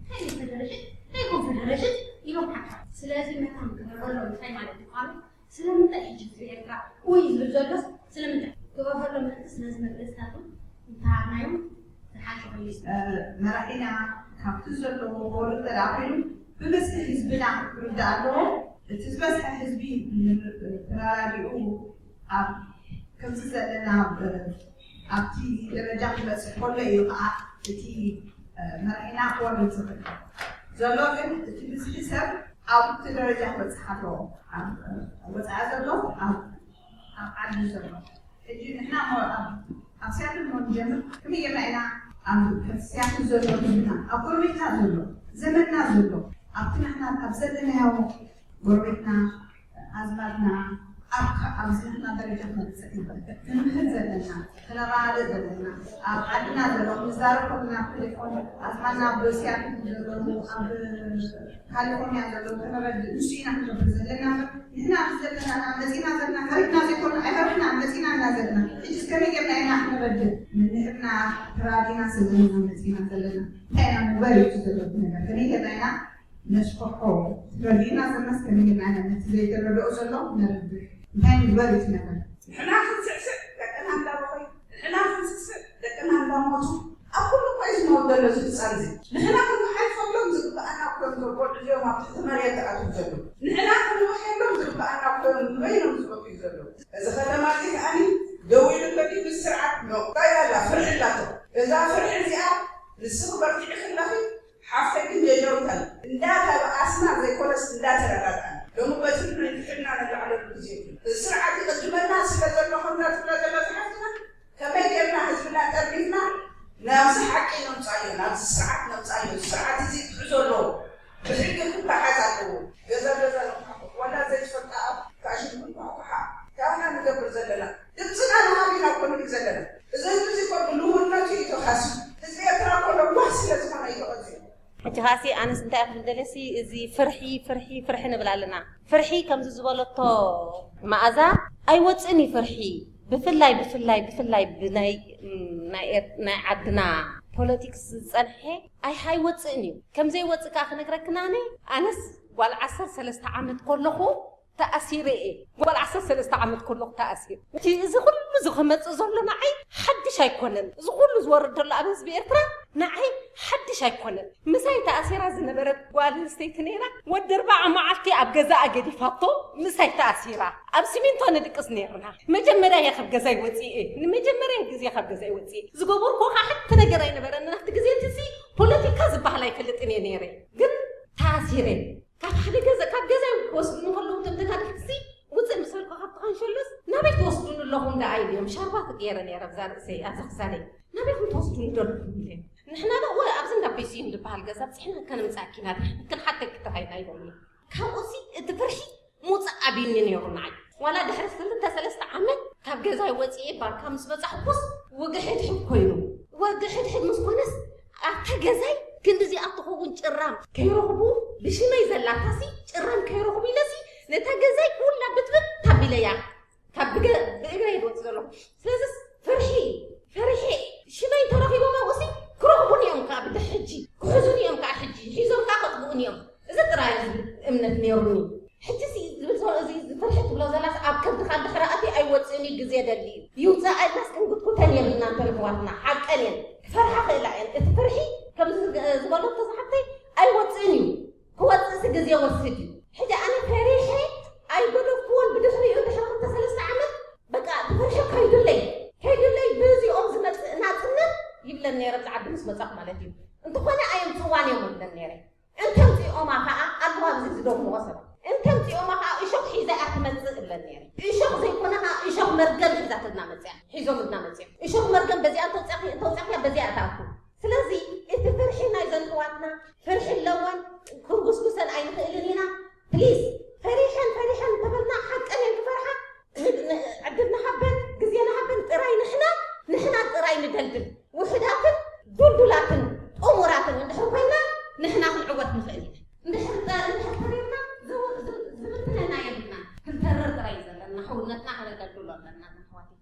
እንታይ እዩ ፈደረሽን እንታይ ኮንፈደረሽን ኢሎም ሓታ። ስለዚ መታን ክበረሎም እንታይ ማለት ምዃኑ፣ ስለምንታይ ሕጂ ህዝቢ ኤርትራ ኡይ ዝብል ዘሎስ ስለምንታይ? ክበረሎም ምእንቲ ስለዚ መግለጽታቱ እንተሃብናዮም ዝሓሸ ኮይኑ ይስምዓኒ። መራሒና ካብቲ ዘለዎ ክወርድ እንተ ደኣ ኮይኑ፣ ብብዝሒ ህዝብና ክርዳእ ኣለዎ። እቲ ዝበዝሐ ህዝቢ ተራዳዲኡ ኣብ ከምዚ ዘለና ብ-፣ ኣብቲ ደረጃ ክበጽሕ ከሎ እዩ ከዓ እቲ፣ እ፣ መራሒና ክወርድ ዝኽእል ዘሎ። ግን እቲ ብዝሒ ሰብ ኣብቲ ደረጃ ክበጽሕ ኣለዎ። ኣብ፣ እ፣ ወጻኢ ዘሎ፣ ኣብ፣ ኣብ ዓዲ ዘሎ። ሕጂ ንሕና እሞ ኣብ፣ ኣብ ሲያትል እሞ ንጀምር። ከመይ ጌርና ኢና ኣብ፣ ከም ሲያትል ዘሎ ህዝብና፣ ኣብ ጎረቤትና ዘሎ፣ ዘመድና ዘሎ፣ ኣብቲ ንሕና ኣብ ዘለናዮ ጎረቤትና፣ ኣዝማድና፣ ኣብ፣ ኣብዚ ንሕና ደረጃ ክነብጽሕ ንኽእል፣ ክንምህር ዘለና፣ ክነረዳድእ ዘለና፣ ኣብ ዓድና ዘሎ ክንዛረብ ከለና፣ ኣብ ቴሌፎን፣ ኣዝማድና ኣብ ሲያትል ዘለዉ፣ ኣብ ካሊፎርኒያ ዘለዉ ክነረድእ፣ ንሱ ኢና ክንገብር ዘለና። ንሕና ኣብዚ ዘለና፣ መጺና ዘለና፣ ተሪፍና ዘይኮነ፣ ኣይፈርሕና፣ መጺና ኢና ዘለና። ሕጂስ ከመይ ጌርና ኢና ክንረድእ? ንንሕና ተራዲና ስለ ዘለና መጺና ዘለና። እንታይ ኢና ምግባር እዩ እቲ ዘሎ ነገር? ከመይ ጌርና ኢና ነስፍሖ? ተረዲእና ዘለናስ ከመይ ጌርና ኢና ነቲ ዘይተረድኦ ዘሎ ነረድእ? እንታይ ምግባር እዩ እቲ ነገር? ንሕና ክንስዕስዕ፣ ደቅና እንዳበኸዩ፣ ንሕና ክንስስዕ፣ ደቅና እንዳሞቱ፣ ኣብ ኩሉ እኮ እዩ ዝመውት ዘሎ እዚ ህጻን እዚ። ንሕና ክንሓልፈሎም ዝግብኣና እኮ እዮም እዞም ቆልዑ እዚኦም ኣብ ትሕቲ መሬት ዝኣትዉ ዘለዉ። ንሕና ክንውሕየሎም ዝግብኣና እኮ እዮም ንበይኖም ዝወፍዩ ዘለዉ። እዚ ከተማ እዚ ከኣኒ ደው ኢሉ እንተድዩ ምስ ስርዓት ኖ። እንታይ ኣላ? ፍርሒ ኣላቶ። እዛ ፍርሒ እዚኣ ንስኺ በርቲዕኺ ኣለኺ፣ ሓፍተይ ግን የለውታል። እንዳተባኣስና ዘይኮነስ እንዳተረዳዳእና። ሎሚ በቲ ንሕና ንላዕለሉ ግዜ እዩ። እዚ ስርዓት ይቕድመና ስለ ዘሎ ከምዛ ትብላ ዘላ ዝሓፍትና፣ ከመይ ጌርና ህዝብና ጠርኒፍና ናብዚ ሓቂ ነምጻዮ፣ ናብዚ ስርዓት ነምጻዮ። እዚ ስርዓት እዚ ክሕዞ ኣለዎ። ብሕጊ ክተሓዝ ኣለዎ። ገዛ ገዛ ነኳሕኩሕ፣ ዋላ ዘይትፈልጣ ኣብ ካሽን ክንኳሕኩሓ፣ ካህና ንገብር ዘለና። ድምፅና ንሃብ ኢና እኮ ንብል ዘለና። እዚ ህዝቢ እዚ እኮ ብልውነቱ እዩ ተኻስዩ። ህዝቢ ኤርትራ እኮ ለዋህ ስለ ዝኾነ እዩ ተቐጺዑ። ሕጂ ኻሲ ኣነስ እንታይ ክብል ደለሲ፣ እዚ ፍርሒ፣ ፍርሒ፣ ፍርሒ ንብል ኣለና። ፍርሒ ከምዚ ዝበለቶ መኣዛ ኣይወፅእን እዩ ፍርሒ። ብፍላይ፣ ብፍላይ፣ ብፍላይ ብናይ፣ ናይ ኤር-፣ ናይ ዓድና ፖለቲክስ ዝፀንሐ ኣይ-፣ ኣይወፅእን እዩ። ከም ዘይወፅእ ከዓ ክነግረክን ኣነ፣ ኣነስ ጓል ዓሰርተ ሰለስተ ዓመት ከለኹ ተኣሲረ እየ። ጓል ዓሰርተ ሰለስተ ዓመት ከለኹ ተኣሲረ። እቲ እዚ ኩሉ እዚ ክመፅእ ዘሎ ንዓይ ሓድሽ ኣይኮነን። እዚ ኩሉ ዝወርድ ዘሎ ኣብ ህዝቢ ኤርትራ ንዓይ ሓድሽ ኣይኮነን። ምሳይ ተኣሲራ ዝነበረት ጓል ኣንስተይቲ ነይራ። ወዲ ኣርባዓ መዓልቲ ኣብ ገዛኣ ገዲፋቶ ምሳይ ተኣሲራ። ኣብ ሲሚንቶ ንድቅስ ነይርና። መጀመርያ እየ ካብ ገዛይ ወፂኤ። ንመጀመርያ ግዜ ካብ ገዛይ ወፂኤ። ዝገበርኩ ከዓ ሓንቲ ነገር ኣይነበረን። ናብቲ ግዜ እቲ ፖለቲካ ዝበሃል ኣይፈልጥን እየ ነይረ። ግን ተኣሲረ። ካብ ሓደ ገዛ፣ ካብ ገዛይ ክወስዱኒ ከለዉ እቶም ተጋደልትሲ፣ ውፅእ ምስ በልኩ ካብቲ ካንሸሎስ፣ ናበይ ትወስዱኒ ኣለኹም ደኣ ኢለዮም። ሻርባ ገይረ ነይረ ኣብዛ ርእሰይ፣ ኣብዛ ክሳደይ። ናበይ ከም ትወስዱኒ ደለኹም ኢለዮም። ንሕና ዶ እወ ኣብዚ እንዳ ቤስዩም ዝበሃል ገዛ ብፅሕና ከነምፅኣኪ ኢና፣ ክንሓተኪ ጥራይ ኢና ኢሎምኒ። ካብኡሲ እቲ ፍርሒ ምውፃእ ኣብዩኒ ነይሩ ንዓይ። ዋላ ድሕሪ ክልተ ሰለስተ ዓመት ካብ ገዛይ ወፂኤ ባርካ ምስ በፃሕኩስ፣ ወግሐድሕድ ኮይኑ። ወግሐድሕድ ምስ ኮነስ፣ ኣብታ ገዛይ ክንድዚኣ ትኸውን ጭራም ከይረኽቡ፣ ብሽመይ ዘላታሲ ጭራም ከይረኽቡ ኢለሲ፣ ነታ ገዛይ ኩላ ብትብት ታቢለያ። ካብ ብገ-፣ ብእግረይ ዝወፅእ ዘለኹ። ስለዚስ ፍርሒ፣ ፈሪሐ፣ ሽመይ እንተረኺቦም ኣብኡሲ ክረኽቡኒ እዮም ከዓ ብድሕጂ፣ ክሕዙኒ እዮም ከዓ ሕጂ፣ ሒዞም ከዓ ከጥፍኡኒ እዮም። እዚ ጥራይ እዩ እምነት ነይሩኒ። ሕጂ ሲ ዝብል ዘሎ፣ እዚ ፍርሒ ትብሎ ዘላስ ኣብ ከብድኻ እንድሕር ኣትዩ ኣይወፅእን እዩ፣ ግዜ የደሊ እዩ። ይውፃእ ኢልናስ ክንጉትጉተን የብልናን፣ ተን ኣሕዋትና ሓቀን እየን፣ ክፈርሓ ክእላ እየን። እቲ ፍርሒ ከምዚ ዝገ-፣ ዝበለቶ ዝሓፍተይ ኣይወፅእን እዩ፣ ክወፅእሲ ግዜ ወስድ እዩ። ሕጂ ኣነ ፈሪሐ ኣይገደፍኩዎን፣ ብድሕሪኡ ድሕሪ ክልተ ሰለስተ ዓመት በቃ እቲ ፍርሒ ከይዱለይ፣ ከይዱለይ ብእዚኦም ዝመፅእ ናፅነት ይብለን ነይረ፣ ኣብዚ ዓዲ ምስ መፃኹ ማለት እዩ። እንተኾነ ኣየምፅዋን እዮም እብለን ነይረ። እንተምፂኦማ ከዓ ኣለዋ ኣብዚ ዝደግምኦ ሰባት። እንተምፂኦማ ከዓ እሾኽ ሒዛ እያ ትመፅእ እብለን ነይረ። እሾኽ ዘይኮነ ከዓ እሾኽ መርገም ሒዛትልና መፅያ፣ ሒዞምልና መፅዮም። እሾኽ መርገም በዚኣ እንተውፅኣኺ፣ እንተውፅኣኽያ በዚኣ እያ ትኣቱ። ስለዚ እቲ ፍርሒ ናይዘን ኣሕዋትና ፍርሒ ኣለወን፣ ክንጉስጉሰን ኣይንኽእልን ኢና። ፕሊዝ፣ ፈሪሐን፣ ፈሪሐን እንተበልና ሓቀን እየን ክፈርሓ። ን-፣ ን-፣ ዕድል ንሃበን፣ ግዜ ንሃበን፣ ጥራይ ንሕና፣ ንሕና ጥራይ ንደልድል። ውሑዳትን ዱልዱላትን ጥሙራትን እንድሕር ኮይና፣ ንሕና ክንዕወት ንኽእል ኢና። እንድሕር ዳ-፣ ኣለና ኣሕዋተይ።